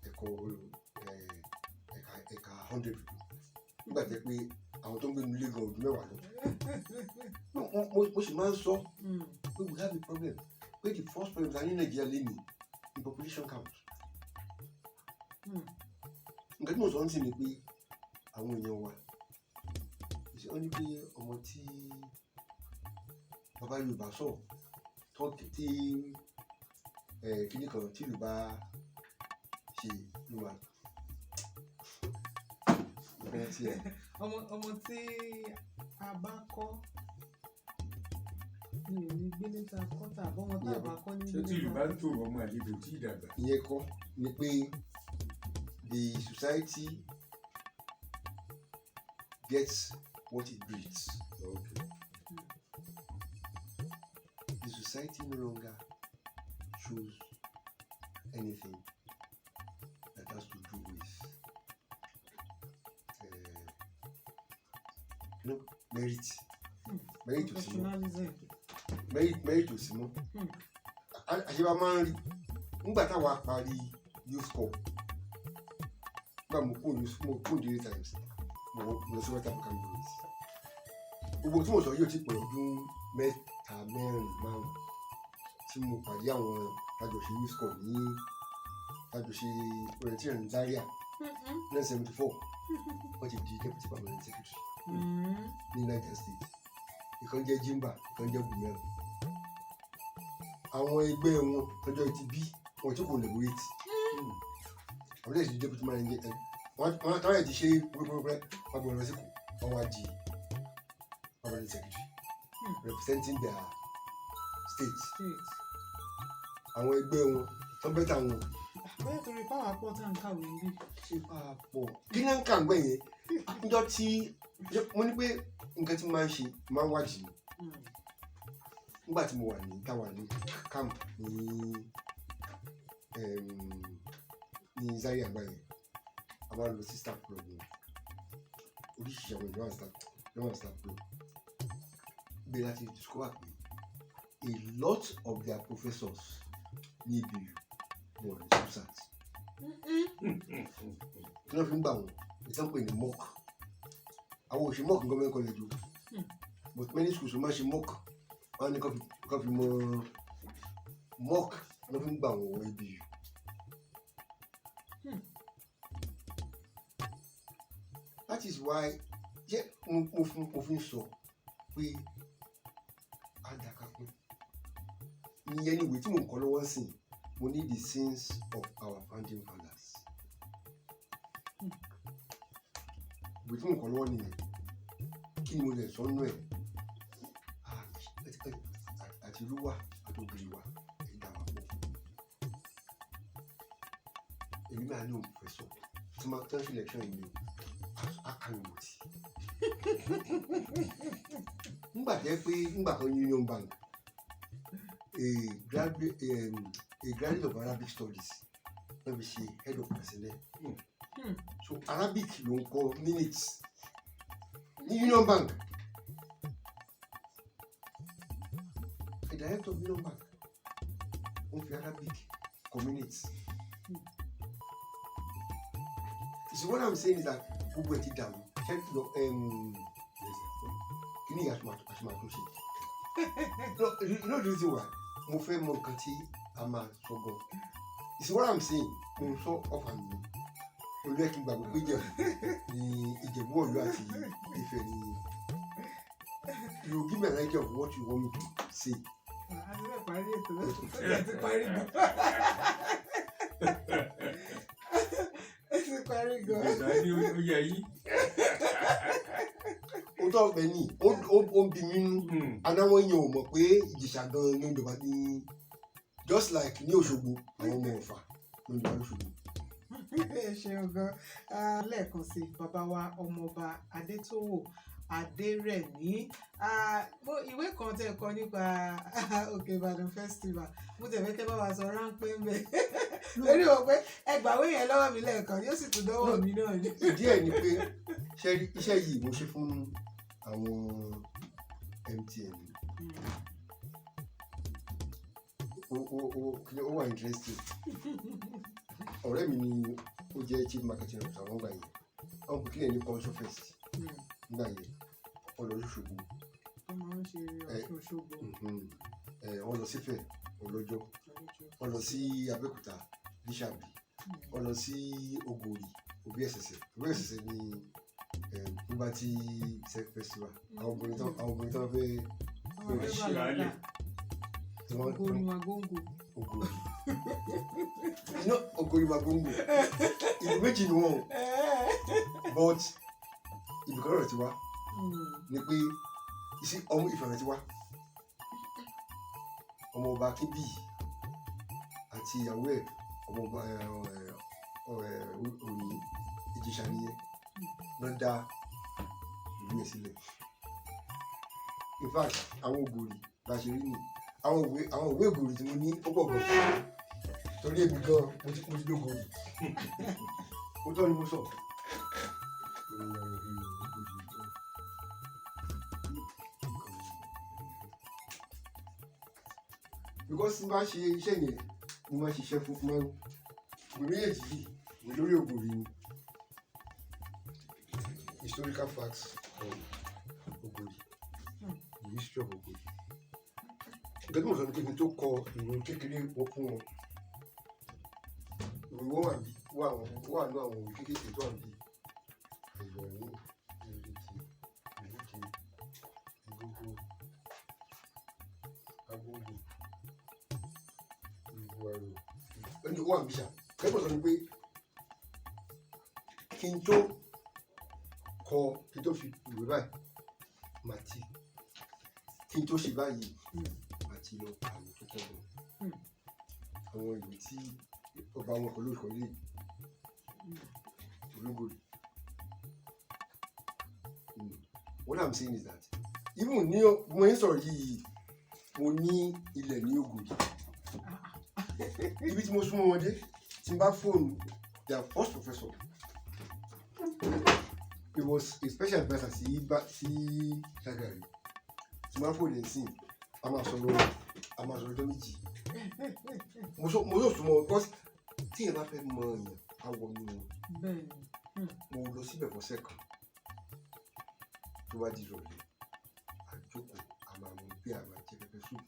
ẹ̀kọ́ ẹ̀ka ẹ̀ka 100 people nígbà tí ẹ pé àwọn tó ń gbé nílé gan ọdún 10 lọ. Mo sì máa ń sọ pé we have a problem, pé the first problem ta ní Nàìjíríà lé ní ní population count. Nǹkan tí mo sọ ń sìn ni pé àwọn èèyàn wa ṣe wọ́n ní pé ọmọ tí bàbá Yorùbá sọ̀rọ̀ tó tí kíní kan tí Yorùbá ṣe ló wà bẹ́ẹ̀ tí ẹ. Ọmọ tí a bá kọ́ mi ò ní gbélé ta kọ́ tà bọ́ wọn tá a bá kọ́ ní Ṣé tí gbélé ìlú ta. bá ń tòrò, ọmọ àlejò tí ì dàgbà. Ìyẹn kọ́ ni pé the society gets what it breeds. The society no longer shows anything that has to do with no merit. Merit ò sí mọ́. Professionalism. Merit ò sí mọ́. Àṣebá máa ń rí nígbà táwa parí youth corps, nígbà mo kúrò ní mo kúrò ní Daily Times, mo lọ sí West African Breweries. Gbogbo tí mo sọ yóò ti pọ̀ ọdún 3, 4, 5 tí mo pàdé àwọn tájọ ṣe youth corps ní tájọ ṣe orienteering ní Zaria 1974, wọ́n ti di deputy permanent secretary ní Niger State. Ìkan jẹ́ Jimba, ìkan jẹ́ Gumel. Àwọn ẹgbẹ́ wọn tọjọ́ ti bí wọn tí kò lè wait, àwọn lè di deputy manager ẹ wọn táwọn ẹ̀ ti ṣe pẹ́pẹ́pẹ́, wọn gbọ́dọ̀ lọ sí kù, wọn wá di permanent secretary representing their state. State. Àwọn ẹgbẹ́ wọn tó bẹ́tà wọn. Bóyá torí power pọ̀ tá à ń kàwé níbí. Ṣe bá a pọ̀ kí náà ń kà ń gbẹ̀ yẹn níjọ́ tí mo ní pé nǹkan tí mo máa ń ṣe máa ń wádìí ni. Nígbà tí mo wà ní táwa ní camp ní Zaria àgbà yẹn, a máa ń lọ sí staff club wọn. Oríṣiríṣi àwọn èèyàn wà ní staff ló wà ní staff club bẹ́ẹ̀ láti discover pé a lot of their professors ní ABU wọn ní school cert. Tí wọ́n fi ń gbà wọ́n ìtàn pè ní mock. Àwọn ò ṣe mock ní government college o, but many schools ló máa ń ṣe mock. Wọ́n á ní kán fi mọ mock ló fi ń gbà wọ́n wọ ABU. That is why jẹ́ mo fi ń sọ pé àdàkàkùn ìyẹn ni ìwé tí mò ń kọ lọ́wọ́ ń sìn. Mo ní the sins of our founding fathers. Ìwé tí mò ń kọ lọ́wọ́ nìyẹn. Kí ni mo lè sọ nínú ẹ̀? Ah, àti irú wa àti ògiri wa, ẹ̀ dà wá pọ̀. Èmi máa ní òun fẹ́ sọ tí máa tán sí election yìí ni o akàwé tì nígbà tẹ́ pé nígbà kan, Union Bank, a graduate of Arabic studies wọ́n fi ṣe head of personnel. So Arabic ló ń kọ minutes ní Union Bank. A director of Union Bank wọ́n fi Arabic kọ minutes. You see, what I'm saying is that gbogbo ẹ ti dàrú. Ṣé lọ kí ni àṣùmọ̀ àtúnṣe? No, you know the reason why mo fẹ́ mọ nǹkan tí a máa sọ gan. You see what I'm saying? Mo ń sọ ọ̀fà mi olú ẹ̀ kí n gbàgbọ́ pé Ìjẹ̀bú ní Ìjẹ̀bú, Ọ̀yọ́ àti Ifẹ̀ ní. You give me an idea of what you want me to say. A ti fẹ́ parí ètò náà, ó ti parí gan, ó ti parí gan. Ìgbà ní ó yẹ yín. Ó tọ́ ọ̀pẹ ní ó ń bí mi nú. Anáwọ̀ yẹn ò mọ̀ pé Ìjẹ̀ṣà gan ló ń jọba ní, just like ní Òṣogbo, àwọn ọmọ Ọ̀fà ló ń jọba lóṣogbo. Ẹ ṣeun gan. Ah, lẹ́ẹ̀kan sí, bàbá wa, Ọmọọba Adétòwò Adérẹ̀mí. Ah, mo ìwé kan tẹ́ kọ nípa Òkè Ìbàdàn Festival, mo tẹ̀ fẹ́ kẹ́ bá wa sọ ráńpẹ́ ń bẹ̀ lórí wọ pé ẹ gbàwé yẹn lọ́wọ́ mi lẹ́ẹ̀kan, yóò sì tún dọ́wọ́ mi náà ni. Ìdí ẹ̀ ni pé ṣe rí iṣẹ́ yìí mo ṣe fún àwọn MTN. Ó wà interesting. Ọ̀rẹ́ mi ni ó jẹ́ chief marketing officer wọ́n gbà yẹn. Wọ́n kò kílẹ̀ ní Culture Fest nígbà yẹn, wọ́n lọ Òṣogbo. Wọ́n máa ń ṣe Ọ̀ṣun Òṣogbo. Wọ́n lọ sífẹ̀ ọlọ́jọ́, wọ́n lọ sí Abẹ́òkúta, Lísàbí, wọ́n lọ sí Ogori, Òbí Ẹ̀sẹ̀sẹ̀. Òbí Ẹ̀sẹ̀sẹ̀ ní Puberty Festival, àwọn obìnrin tó fẹ́ Wọ́n fẹ́ bàlágà. Tí wọ́n Ogori Magongo. Ogori, iná Ogori Magongo, ìlú méjì ni wọ́n o, but ibìkan rẹ̀ ti wá ni pé isi ọmọ Ifẹ̀ rẹ̀ ti wá. Ọmọ ọba Akínbíyì àti ìyàwó ẹ̀, ọmọ ọba Òní Ìjẹ̀ṣà nìyẹn, lọ dá ìlú yẹn sílẹ̀. In fact, àwọn Ògòrì bá ṣe rí nì, àwọn òwe Ògòrì tí mo ní ó pọ̀ gan, torí èmi gan mo ti dógòrì. Ó tọ́ ni mo sọ. Orí àwọn òwe Ògòrì tó. Because tí n bá ṣe iṣẹ́ yẹn, mo máa ṣiṣẹ́ fún máa ń ìwé méjèèjì yìí, ìwé lórí Ògòrì ni, historical facts on Ògòrì, the history of Ògòrì. Nǹkan tí mo sọ ni pé kí n tó kọ ìwé kékeré wọn fún wọn, ìwé wọn wà bí wà wà ní àwọn ìwé kékeré tó wà bí ìrọ̀lú ìrètí ìlúdi ìgbógbó agbóngbò ìwàrò ẹni wà bí sà. Kẹ́kọ̀ọ́ sọ ni pé kí n tó kọ, kí n tó fi ìwé báyìí màá ti, kí n tó ṣe báyìí, màá ti lọ kàwé tó pọ̀ gan. Àwọn ìwé tí ọba wọn kọ lórúkọ lè ológòrì. What I'm saying is that even ní mo ń sọ̀rọ̀ yìí, mo ní ilẹ̀ ní Ògòrì, ibi tí mo súnmọ́ wọn dé. Tí n bá fóònù their first professor, he was a special adviser sí bá sí Ṣàgàrí, tí n bá fóònù ẹ̀ sìn, a máa sọ̀rọ̀ ọjọ́ 2. Mo sọ súnmọ́ because tí èèyàn bá fẹ́ mọ èèyàn, á wọ inú wọn. Mo lọ síbẹ̀ fọ́sẹ̀ kan. Tó bá di ìrọ̀lẹ́, àjókòó, a máa mú bí a máa jẹ pepper soup.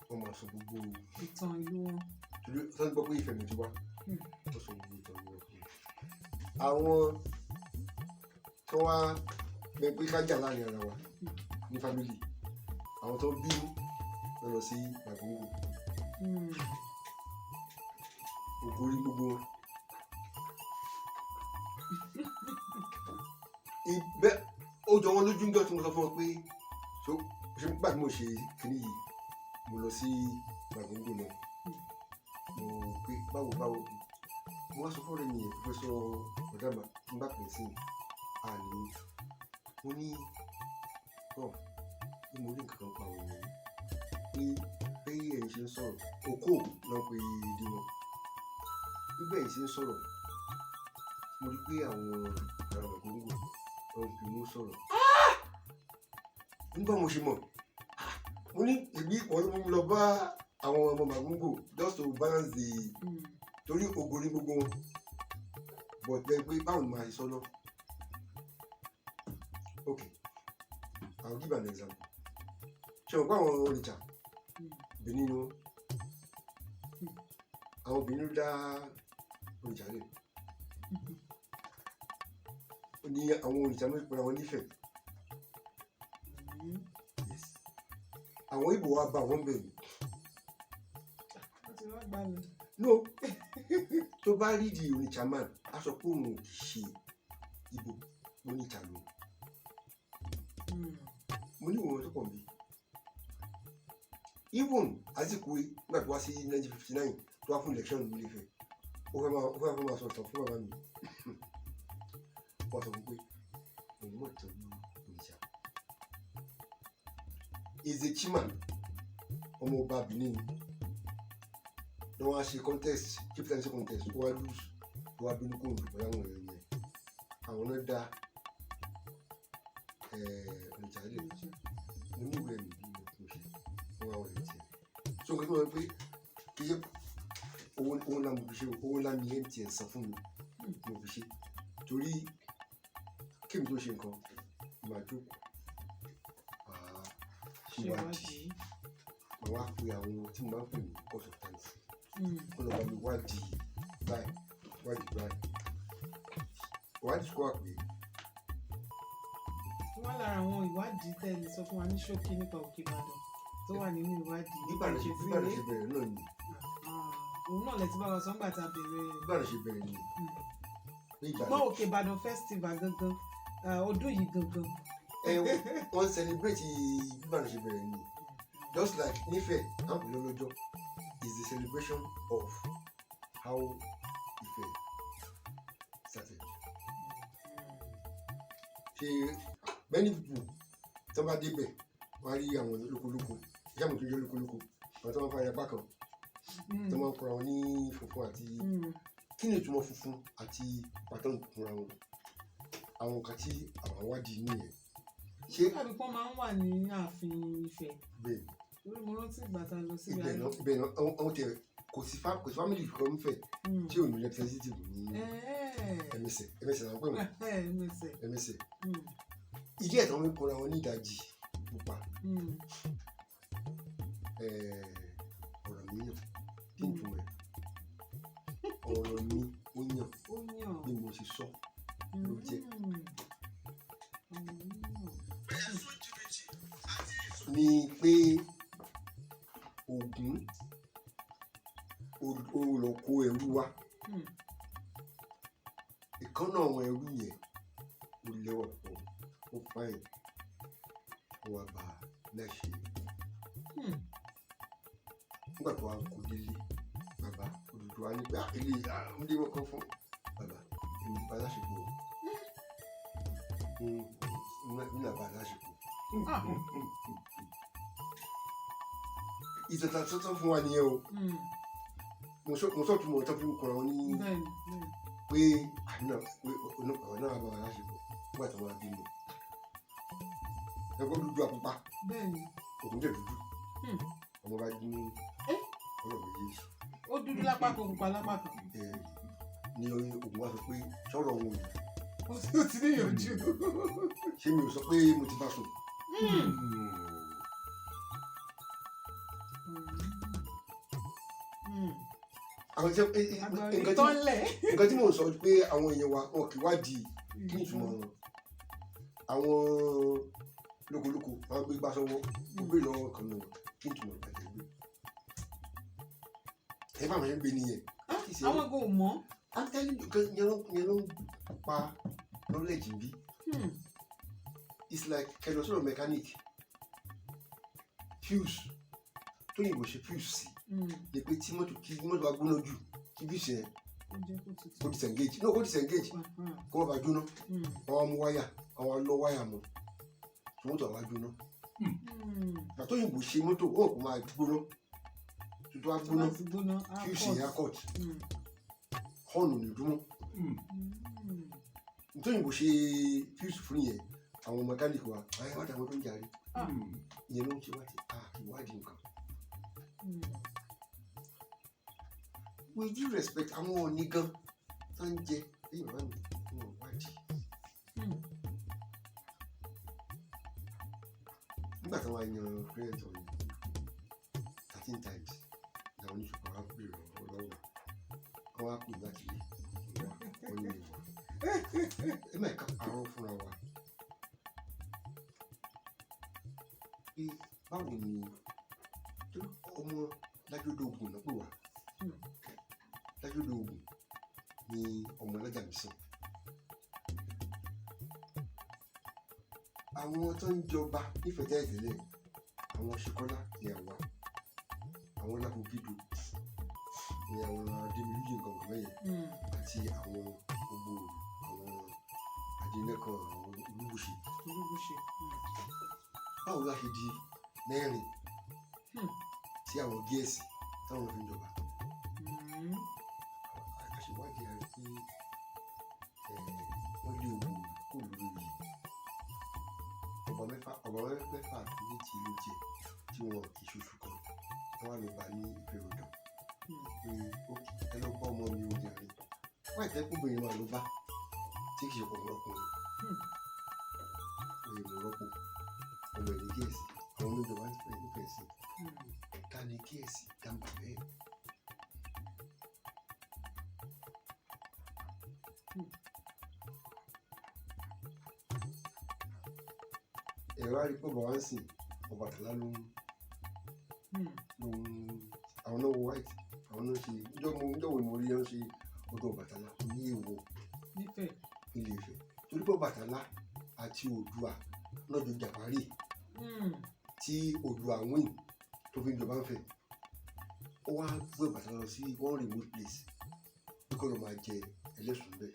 Wọ́n máa sọ gbogbo ìtàn ìlú wọn. Torí wọ́n gbọ́ pé ìfẹ́ mi ti wá. Wọ́n sọ gbogbo ìtàn ìlú wọn fún mi. Àwọn tó wá bẹ pé ká jà láàrin ara wa ní family, àwọn tó bínú lọ lọ sí Màgóńgò. Ògòrí gbogbo wọn. Ibẹ̀ Ó jọ wọn lójú ńjọ́ tí mo sọ fún wọn pé so ṣe nígbà tí mo ṣe kíní yìí, mo lọ sí Màgóńgò náà, mo pé báwo báwo. Mo wá sọ fún ọ̀rẹ́ mi yẹn, Professor Ọ̀dàmà, n bá pè sí àní, mo ní prof bí mo rí nǹkan kan pa òun pé bí ẹ̀yin ṣe ń sọ̀rọ̀ òkú náà pé ìdí wọn, bí bẹ́ẹ̀ ṣe ń sọ̀rọ̀, mo rí pé àwọn ará Màgóńgò wọn fi mú sọ̀rọ̀. Nígbà mo ṣe mọ̀, mo ní èmi wọ́n ló mú mi lọ bá àwọn ọmọ Màgóńgò just to balance the torí ògo ní gbogbo wọn, but bẹ́ẹ̀ pé báwo ni màá ṣe sọ náà. Okay, I will give an example. Ṣe o pé àwọn Onitsha, Benin ni wọn? Àwọn Benin ló dá Onitsha lẹ̀ ní. Àwọn Onitsha ló pera wọn nífẹ̀ẹ́. Yes, àwọn Ìgbò wa bá wọn bẹ̀ ni. Wọ́n ti wá gbà mí. No, tó bá rí di Onitsha man, á sọ pé òun ò kì í ṣe Ìgbò, Onitsha lòun. Mo ní ìwọ̀n tó pọ̀ nbí. Even Azikiwe, nígbà tó wá sí 1959, tó wá fún election ní Ilé-Ifẹ̀, ó fẹ́ máa sọ ìtàn fún bàbá mi. Wọ́n sọ fún pé òun mọ̀ tọ́jú Onitsha. Ezechima, ọmọ ọba Benin ni wọ́n á ṣe contest, chieftaincy contest, ó wá lose, ó wá bínú kó olùkọ́ láwọn èèyàn yẹn. Àwọn náà dá Onitsha lẹ̀. Mo ní ìwé mi bí mo ṣe fún àwọn ọ̀rẹ́ tiẹ̀. So nǹkan tí mo sọ pé kì í ṣe owó ńlá mo fi ṣe o, owó ńlá ni MTN san fún mi mo fi ṣe, torí kí mi tó ṣe nǹkan, màá jókòó, màá ṣèwádìí, màá wá pe àwọn tí mo máa ń pè ní consultants kó lọ bá mi wádìí báyìí, wádìí báyìí, wádìí kó wà pé. Wọ́n lára àwọn ìwádìí tẹ́ ẹ lè sọ fún wa ní ṣókí nípa Òkè Ìbàdàn tó wà nínú ìwádìí Bí Ìbàdàn ṣe bẹ̀rẹ̀ náà ni. Òun náà lẹ ti bá wa sọ nígbà tá a bẹ̀rẹ̀. Bí Ìbàdàn ṣe bẹ̀rẹ̀ ni pé Ṣùgbọ́n Ìbàdàn Òkè Ìbàdàn festival gangan, ọdún yìí gangan. Ẹ wọ́n celebrate bí Ìbàdàn ṣe bẹ̀rẹ̀ ni, just like nífẹ̀ẹ́ àpò lọ́lọ́jọ́ is the celebration of how Ifẹ̀ started. Ṣe many people tí wọ́n bá débẹ̀, wọ́n á rí àwọn lókolóko, ìyá mi tó jẹ́ lókolóko, àwọn tó máa ń fa apá kan tó máa ń kọra wọn ní funfun àti kí ni ìtumọ̀ funfun àti pattern fúnra wọn, àwọn nǹkan tí àwọn wádìí nìyẹn. Ṣé Tàbí pọ́n máa ń wà ní ààfin Ifẹ̀? Bẹ́ẹ̀. Torí mo rántí ìgbà tá a lọ síbi Ibẹ̀ náà, ibẹ̀ náà àwọn tẹ kò sí family kan ń fẹ̀ tí ò ní representative ní ẹmẹsẹ̀ ẹmẹsẹ̀ làwọn pè wọ́n. Ẹ̀ẹ́mẹsẹ̀. Ẹmẹsẹ̀ ìdí ẹ̀ tí wọ́n fi kọra wọn ní ìdajì pupa, ọ̀rọ̀ mi yàn, kí n túmọ̀ ẹ̀, ọ̀rọ̀ mi ó yàn. Ó yàn. Bí mo ṣe sọ ló jẹ́. Ọ̀rọ̀ mi yàn. Ni pé Ògún ó lọ kó ẹrú wá. Ìkànnà àwọn ẹrú yẹn, ó lẹ́wà pọ̀, ó fine, ó wá bá a láṣẹ. Nígbà tó wá kó délé, bàbá Odùduwà ní pé ilé ọmọdé wọn kan fún bàbá, èmi bá láṣepọ̀ nínú àbá láṣepọ̀. Ìtàn tó fún wa nìyẹn o. Mo sọ tún mọ̀ tó fi ń kọra wọn ní Bẹ́ẹ̀ni, bẹ́ẹ̀ni. pé àná pé àwọn náà bá wa láṣepọ̀. Nígbà tí wọ́n á bímọ, ẹgbẹ́ dúdú àpupa, ògùn jẹ́ dúdú. Ọmọ bá dín ọ̀rọ̀ méjèèjì. Ó dúdú lápá kan, pupa lápá kan. Ẹ ní Ògún wa sọ pé sọ̀rọ̀ òun ò Ó ti níyànjú. Ṣé mi ò sọ pé mo ti bá sùn? Àwọn tí nǹkan tí Ìtọ́lẹ̀. Nǹkan tí mò ń sọ pé àwọn èèyàn wa, wọn kì í wádìí kí ni ìtumọ̀ wọn. Àwọn lókolóko wọn gbé gbá sọ́wọ́, ó gbé lọ́wọ́ kan náà, kí ni ìtumọ̀ ìbàjẹ́ gbé ẹ bá wọn ṣe ń gbé nìyẹn. Kì í ṣe- Àwọn gan ò mọ̀. I'm telling you, yẹn ló ń pa knowledge bí. It's like kẹlọ sọ̀rọ̀ mechanic, fuse tóyìnbó ṣe fuse sí ni pé tí mọ́tò, kí mọ́tò bá gbóná jù, kí fuse yẹn Ó jẹ́ kó tutù. Kó disengage, no, kó disengage, kó má bàa jóná. Wọ́n á mú wáyà, wọ́n á lọ wáyà mọ́ tí mọ́tò àwa jóná. Ìgbà tóyìnbó ṣe mọ́tò, ó kò máa gbóná tó tó wá Tó gbóná, bá ti gbóná, á fuse yẹn á cut. cut, horn ò ní dún mọ́. Tóyìnbó ṣe fuse fún yẹn, àwọn mechanic wa ayé wá dàwọn tó ń jàre. Ìyẹn ló ń ṣe wá ti ìwádìí nǹkan. With due respect, àwọn òní gan tó ń jẹ bí bàbá mi, wọn ò wádìí. Nígbà tí wọ́n yan president ọ̀yọ́ 13 times, làwọn oníṣòwò wa bèrè ọ̀rọ̀ lọ́wọ́ wa, wọ́n á pè láti lè wá, wọ́n ní ìwà ẹ má ká parọ́ fúnra wa pé báwo ni tó ọmọ Lájọdọ̀ Ògùn náà pè wá. Lájọdọ̀ Ògùn ni ọmọ Alájàmísìn. Àwọn tó ń jọba nífẹ̀ẹ́ tẹ́lẹ̀ tẹ́lẹ̀, àwọn Ṣekọ́lá ni àwa, àwọn Lápògídò ni àwọn Adémilúyè, nǹkan kan bẹ́yẹn, àti àwọn gbogbo àwọn Adénẹ́kan, àwọn Olúbùṣe. Olúbùṣe. Báwo la ṣe di mẹ́rin tí àwọn Gẹ̀ẹ́sì táwọn fi ń jọba? Àṣewádìí rẹ̀ pé wọ́n lé owó kó lórí yìí, ọba mẹ́fà, ọba mẹ́fà ní ti ìlú jẹ tí wọn kì í ṣoṣù kan, wọ́n wá lọ bá ní Ìfẹ́-Odò pé ókè, ẹ lọ bá ọmọ mi ó jàre, wọ́n àìtẹ́ kóbìnrin máa lọ bá tí kì í ṣe ọkùnrin. Oyè mo rọ́pò ọmọ ẹ̀ ní Gẹ̀ẹ́sì, àwọn oníjọba ń fẹ́ nífẹ̀ẹ́ sí. Ta ni Gẹ̀ẹ́sì dáńgbà bẹ́ẹ̀? Ẹ̀rọ arípọ̀ bá wá ń sìn Ọbàtálá ló ń ló ń àwọn náà wọ white, àwọn náà ṣe njọ́ mo njọ́ wo ni mo rí ọ́n ṣe ọdún Ọbàtálá ní èèwọ̀. Nífẹ̀ẹ́. Nílé Ifẹ̀, torí pé Ọbàtálá àti Oòduà náà jọ jàpárì tí Oòduà win tó fi ń jọba ń fẹ̀. Ó wá gbé Ọbàtálá lọ sí one remote place bí kò lọ máa jẹ ẹlẹ́sùn bẹ́ẹ̀.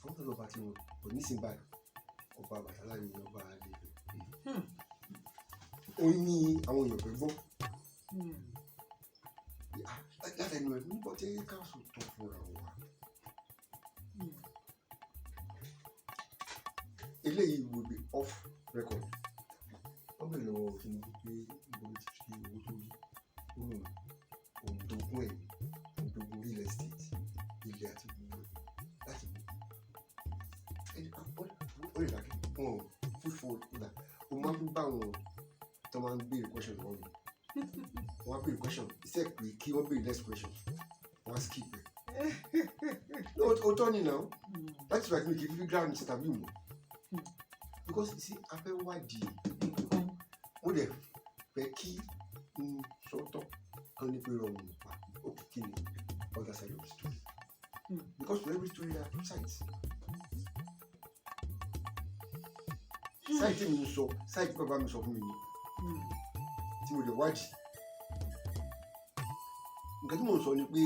Àwọn tó lọ́ba tí wọn kò ní sìn báyìí, ọba Ọbàtálá ni ọba ilé Ifẹ̀. Ó ní àwọn èèyàn fẹ́ gbọ́ látẹnu ẹ̀ nígbà tí káàsù tó fúnra wa. Eléyìí will be off record. Wọ́n bẹ̀rẹ̀ lọ́wọ́ Tinubu pé níbo ló ti fi owó tó rí. Ó lóun òun jogún ẹ̀ ní, òun jogún real estate, ilẹ̀ àti gbogbo ẹ̀ láti bò ẹni ó lè dákẹ́ wọn ò push forward. Kódà ó máa ń bá wọn tó máa ń béèrè question lọ́wọ́ mi, wọ́n á béèrè question iṣẹ́ pé kí wọ́n béèrè next question, wọ́n á skip ẹ̀. No, ó tọ́ ni now. That is why mi kì í fi ground tàbí mọ̀, because you see, a fẹ́ wádìí Nǹkan. Mo dẹ̀ fẹ́ kí n sọ́tọ̀ kan ní pé rọrùn pa ó kí ni other side of the story, because for every story there are two sides. Side tí mi ń sọ, side tí bàbá mi sọ fún mi ni tí mo dẹ̀ wádìí. Nǹkan tí mo ń sọ ni pé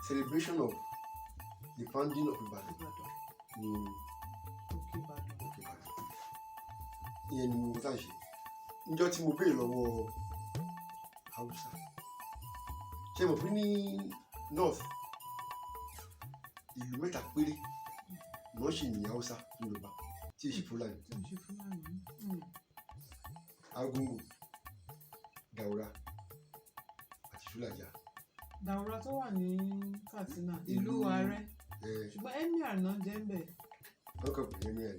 celebration of the founding of Ibadan Ìbàdàn. ní Òkè Ìbàdàn. Òkè Ìbàdàn. Ìyẹn ni mo tá ṣe níjọ́ tí mo béèrè lọ́wọ́ Haúsá. Ṣé mo fi ní north, ìlú mẹ́ta péré ni wọ́n sì ní Haúsá ní Yorùbá tí ì ṣe Fúlàní: Tí ò ṣe Fúlàní. Argungu, Daura àti Sulaja. Dàwúrà tó wà ní Katsina, ìlú ààrẹ. Ṣùgbọ́n emir náà jẹ́ ń bẹ̀. Wọ́n kàn pè é ní ẹ̀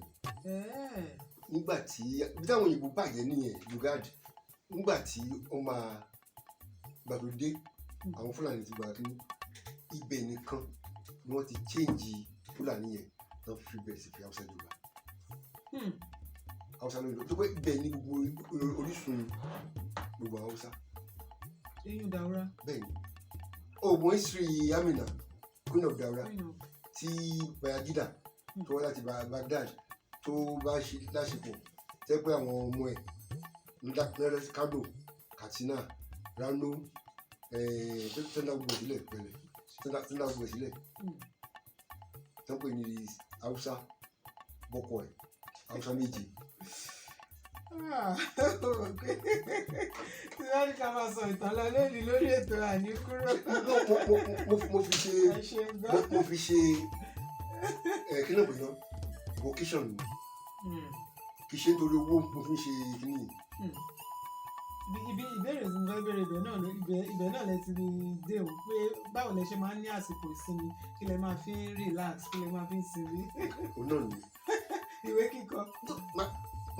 Ẹ̀ẹ́. Nígbà tí ibi táwọn òyìnbó bàjẹ́ nìyẹn, Lugard, nígbà tí ó máa gbà tó dé, àwọn Fúlàní ti gbà kí ibẹ̀ nìkan ni wọ́n ti change Fúlàní yẹn náà fi bẹ̀rẹ̀ sí fi Haúsá jọba. Haúsá ló ń lò tó pé ibẹ̀ ní gbogbo orísun gbogbo Haúsá. Eyín Dàwúrà. Bẹ́ẹ̀ ni oògùn history Amina Queen of Daura, Queen of tí Bayajida tó wá láti Baghdad tó bá ṣe láṣepọ̀, tẹ́ pé àwọn ọmọ ẹ̀ ńlá Kano, Katsina, Rano, tó ń dá gbogbo sílẹ̀ pẹ̀lẹ́, tó ń dá gbogbo sílẹ̀, tó ń pè ní Haúsá bọ́kọ̀ ẹ̀, Haúsá méje. Ah, okay. Tí wọ́n ní ká máa sọ ìtàn lọ lónìí lórí ètò, àní kúrò. No, mo fi ṣe Ẹ ṣeun gan. Mo fi ṣe ẹ kí náà pè náà, vocation ni. Kì í ṣe nítorí owó mo fi ń ṣe kíní yìí. Ibi ìbéèrè tí mo fẹ́ béèrè, ibẹ̀ náà ibẹ̀ náà lẹ ti dé o, pé báwo lẹ ṣe máa ń ní àsìkò ìsinmi? Kí lẹ máa fi ń relax? Kí lẹ máa fi ń sinmi? Òun náà nìyẹn. Ìwé kíkọ.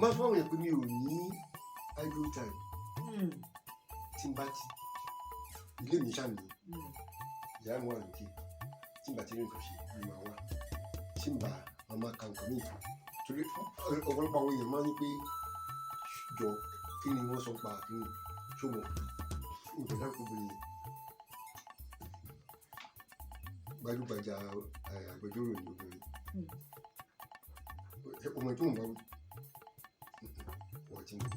Máa fún àwọn èèyàn pé mi ò ní idle time. Tí n bá ti ilé mi ṣàmì, ìyá mi wà lókè, tí n bá ti rí nǹkan ṣe ni màá wá, tí n bá máa ka nǹkan míì, torí ọ̀pọ̀lọpọ̀ àwọn èèyàn máa ń ní pé, jọ, kí ni wọ́n sọ pa kíni ṣùgbọ́n nǹkan dárúkọ obìnrin yẹn, gbajúgbajà agbẹjọ́rò ní obìnrin. Ọmọ tó ń bá wí wọ́n ti mọ̀.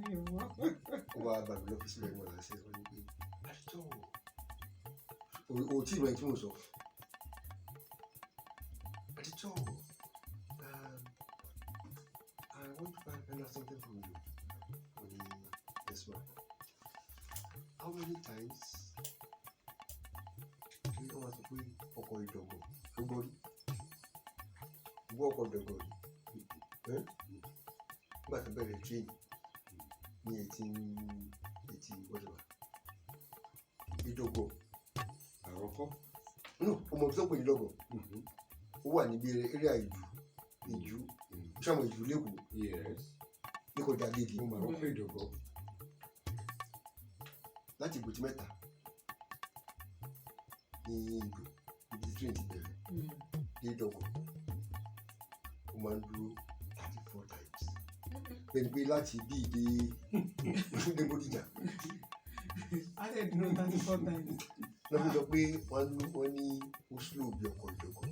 Mi ò mọ̀. Ó wá bá mi lọ́fíìsì rẹ̀, wọ́n láṣẹ wọ́n ní pé àtijọ́ o tí ìmọ̀ ẹ̀ tí mo sọ àtijọ́, I want to find out something from you. Ó ní, "Yes, ma." How many times ṣé wọ́n máa sọ pé ọkọ̀ ìdọ̀gọ̀ ló gbọ́ rí? Gbọ́ ọkọ̀ ìdọ̀gọ̀ rí ẹ́ nígbà tó bẹ̀rẹ̀ train ní 1880 whatever, ìdọ̀gọ̀. Àròkọ. No, ọmọ tó pè ní ìdọ̀gọ̀, ó wà níbi area Ìjú, Ìjú sàmù, Ìjú lẹ́kọ̀ọ́. Yes. Ní kọjá Agége. Mo máa rọ́pò ìdọ̀gọ̀. Láti Èbúté Mẹ́ta ní ìlú ibi tí train ti bẹ̀rẹ̀ dé Ìdọ̀gọ̀, ó máa ń dúró 34 times, bẹ́ẹ̀ ni pé láti bí ìdè dé Bódìjà. Á lè dúró 34 times. Lọ́ fi sọ pé wọ́n ní ó slow bí ọkọ̀ ìdọ̀gọ̀.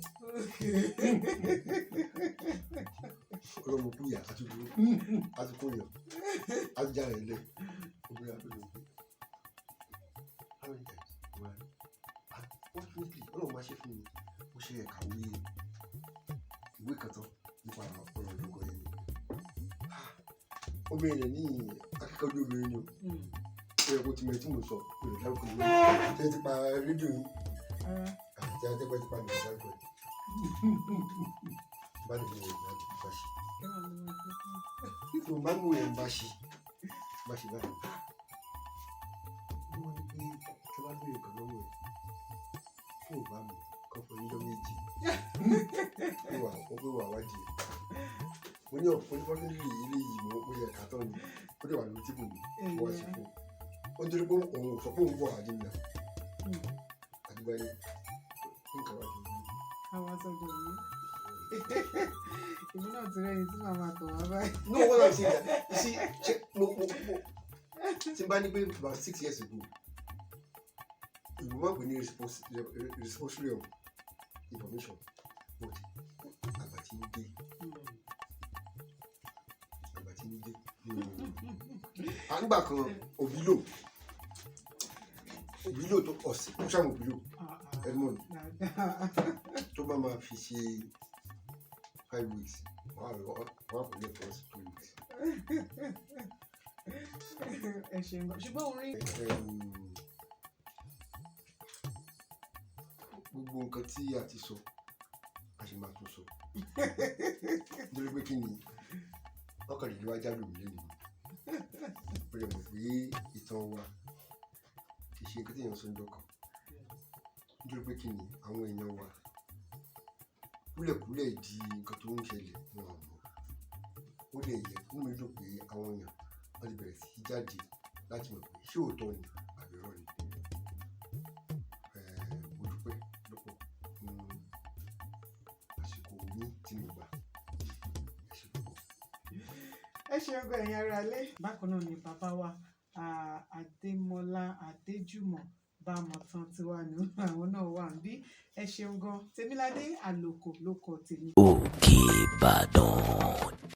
Ọlọ́mọ kúyà àti dúró àti kóyàn àti jára ẹ̀ lẹ̀, obìnrin àbẹ̀rẹ̀ pé how many times? Well, fortunately, Ọlọ́run máa ṣe fún mi, mo ṣe ẹ̀kàwé ìwé kan tán nípa ọ̀rọ̀ ìdọ̀gọ̀ yẹn ni. Ah, obìnrin rẹ̀ ní akíkanjú obìnrin ni o. Ó yẹ kó ti mọ ẹ tí mo sọ, mi ò dárúkọ ìwé. Ṣé ẹ ti pa rédíò yín? Rárá. Àti àtẹ́gbẹ́ ti pa, mi ò dárúkọ ẹ̀ bá lè mú ẹ̀ bá ṣe. Kí wọ́n lè máa fi fún. Tí mo bá mú ẹ̀ bá ṣe báyìí, wọ́n ní pé tí wọ́n bá béèrè nǹkan lọ́wọ́ ẹ̀ tó o bá mọ̀ kọ́ fún yín 2 jọ́ pé wà ó pé wà wádìí ẹ̀. Mo ní ọ̀pọ̀ ní fọ́nrán eléyìí mo yẹ ká tán ni, ó dẹ̀ wà lórí table mi, mo wá sí fún un. Ó nítorí pé òun ò sọ pé òun bọ̀ àdínà àdìgbà ni nǹkan wà lórí. Àwọn sọjọ yìí, èmi náà ti rẹ́ni tí màmá tọ̀ wá báyìí. No, what I'm saying is that, you see, ṣe mo tí n bá ní pé about 6 years ago, ìlú máa ń pè ní responsibility of information, but àgbà tí ń dé, àgbà tí ń dé. À ń gbà kan òbílò, òbílò tó ọ̀sẹ̀ ó ṣàmù òbílò Edmond tó bá máa fi ṣe 5 weeks, wàá lọ wàá kò lè first 2 weeks. Ẹ ṣeun gan, ṣùgbọ́n orin Gbogbo nǹkan tí a ti sọ, a sì máa tún sọ, nítorí pé kí ni ọkànlélọ́wọ́ ajá lòmí lẹ́nu, ó lè mọ̀ pé ìtàn wa kì í ṣe nǹkan tí èèyàn sọ ń dọ́kàn, nítorí pé kí ni àwọn èèyàn wa kúlẹ̀kúlẹ̀ di nǹkan tó ń ṣẹlẹ̀, wọn ò mọ̀. Ó lè yẹ kí mi dùn pé àwọn èèyàn wọ́n ti bẹ̀rẹ̀ sí í jáde láti mọ̀ pé ṣé òótọ́ ni àbí irọ́ ni. Mo dúpẹ́ lọ́pọ̀ fún àsìkò yín tí mo gbà. Ẹ ṣé púpọ̀. Ẹ ṣeun gan, ẹ̀yin ará ilé. Bákan náà ni bàbá wa, Adémọ́lá Adéjùmọ̀. Bámọ̀tán tiwa nù, àwọn náà wà ń bí. Ẹ ṣeun gan. Tèmiládé Àlòkò ló kọ tèmi. Òkè Ìbàdàn.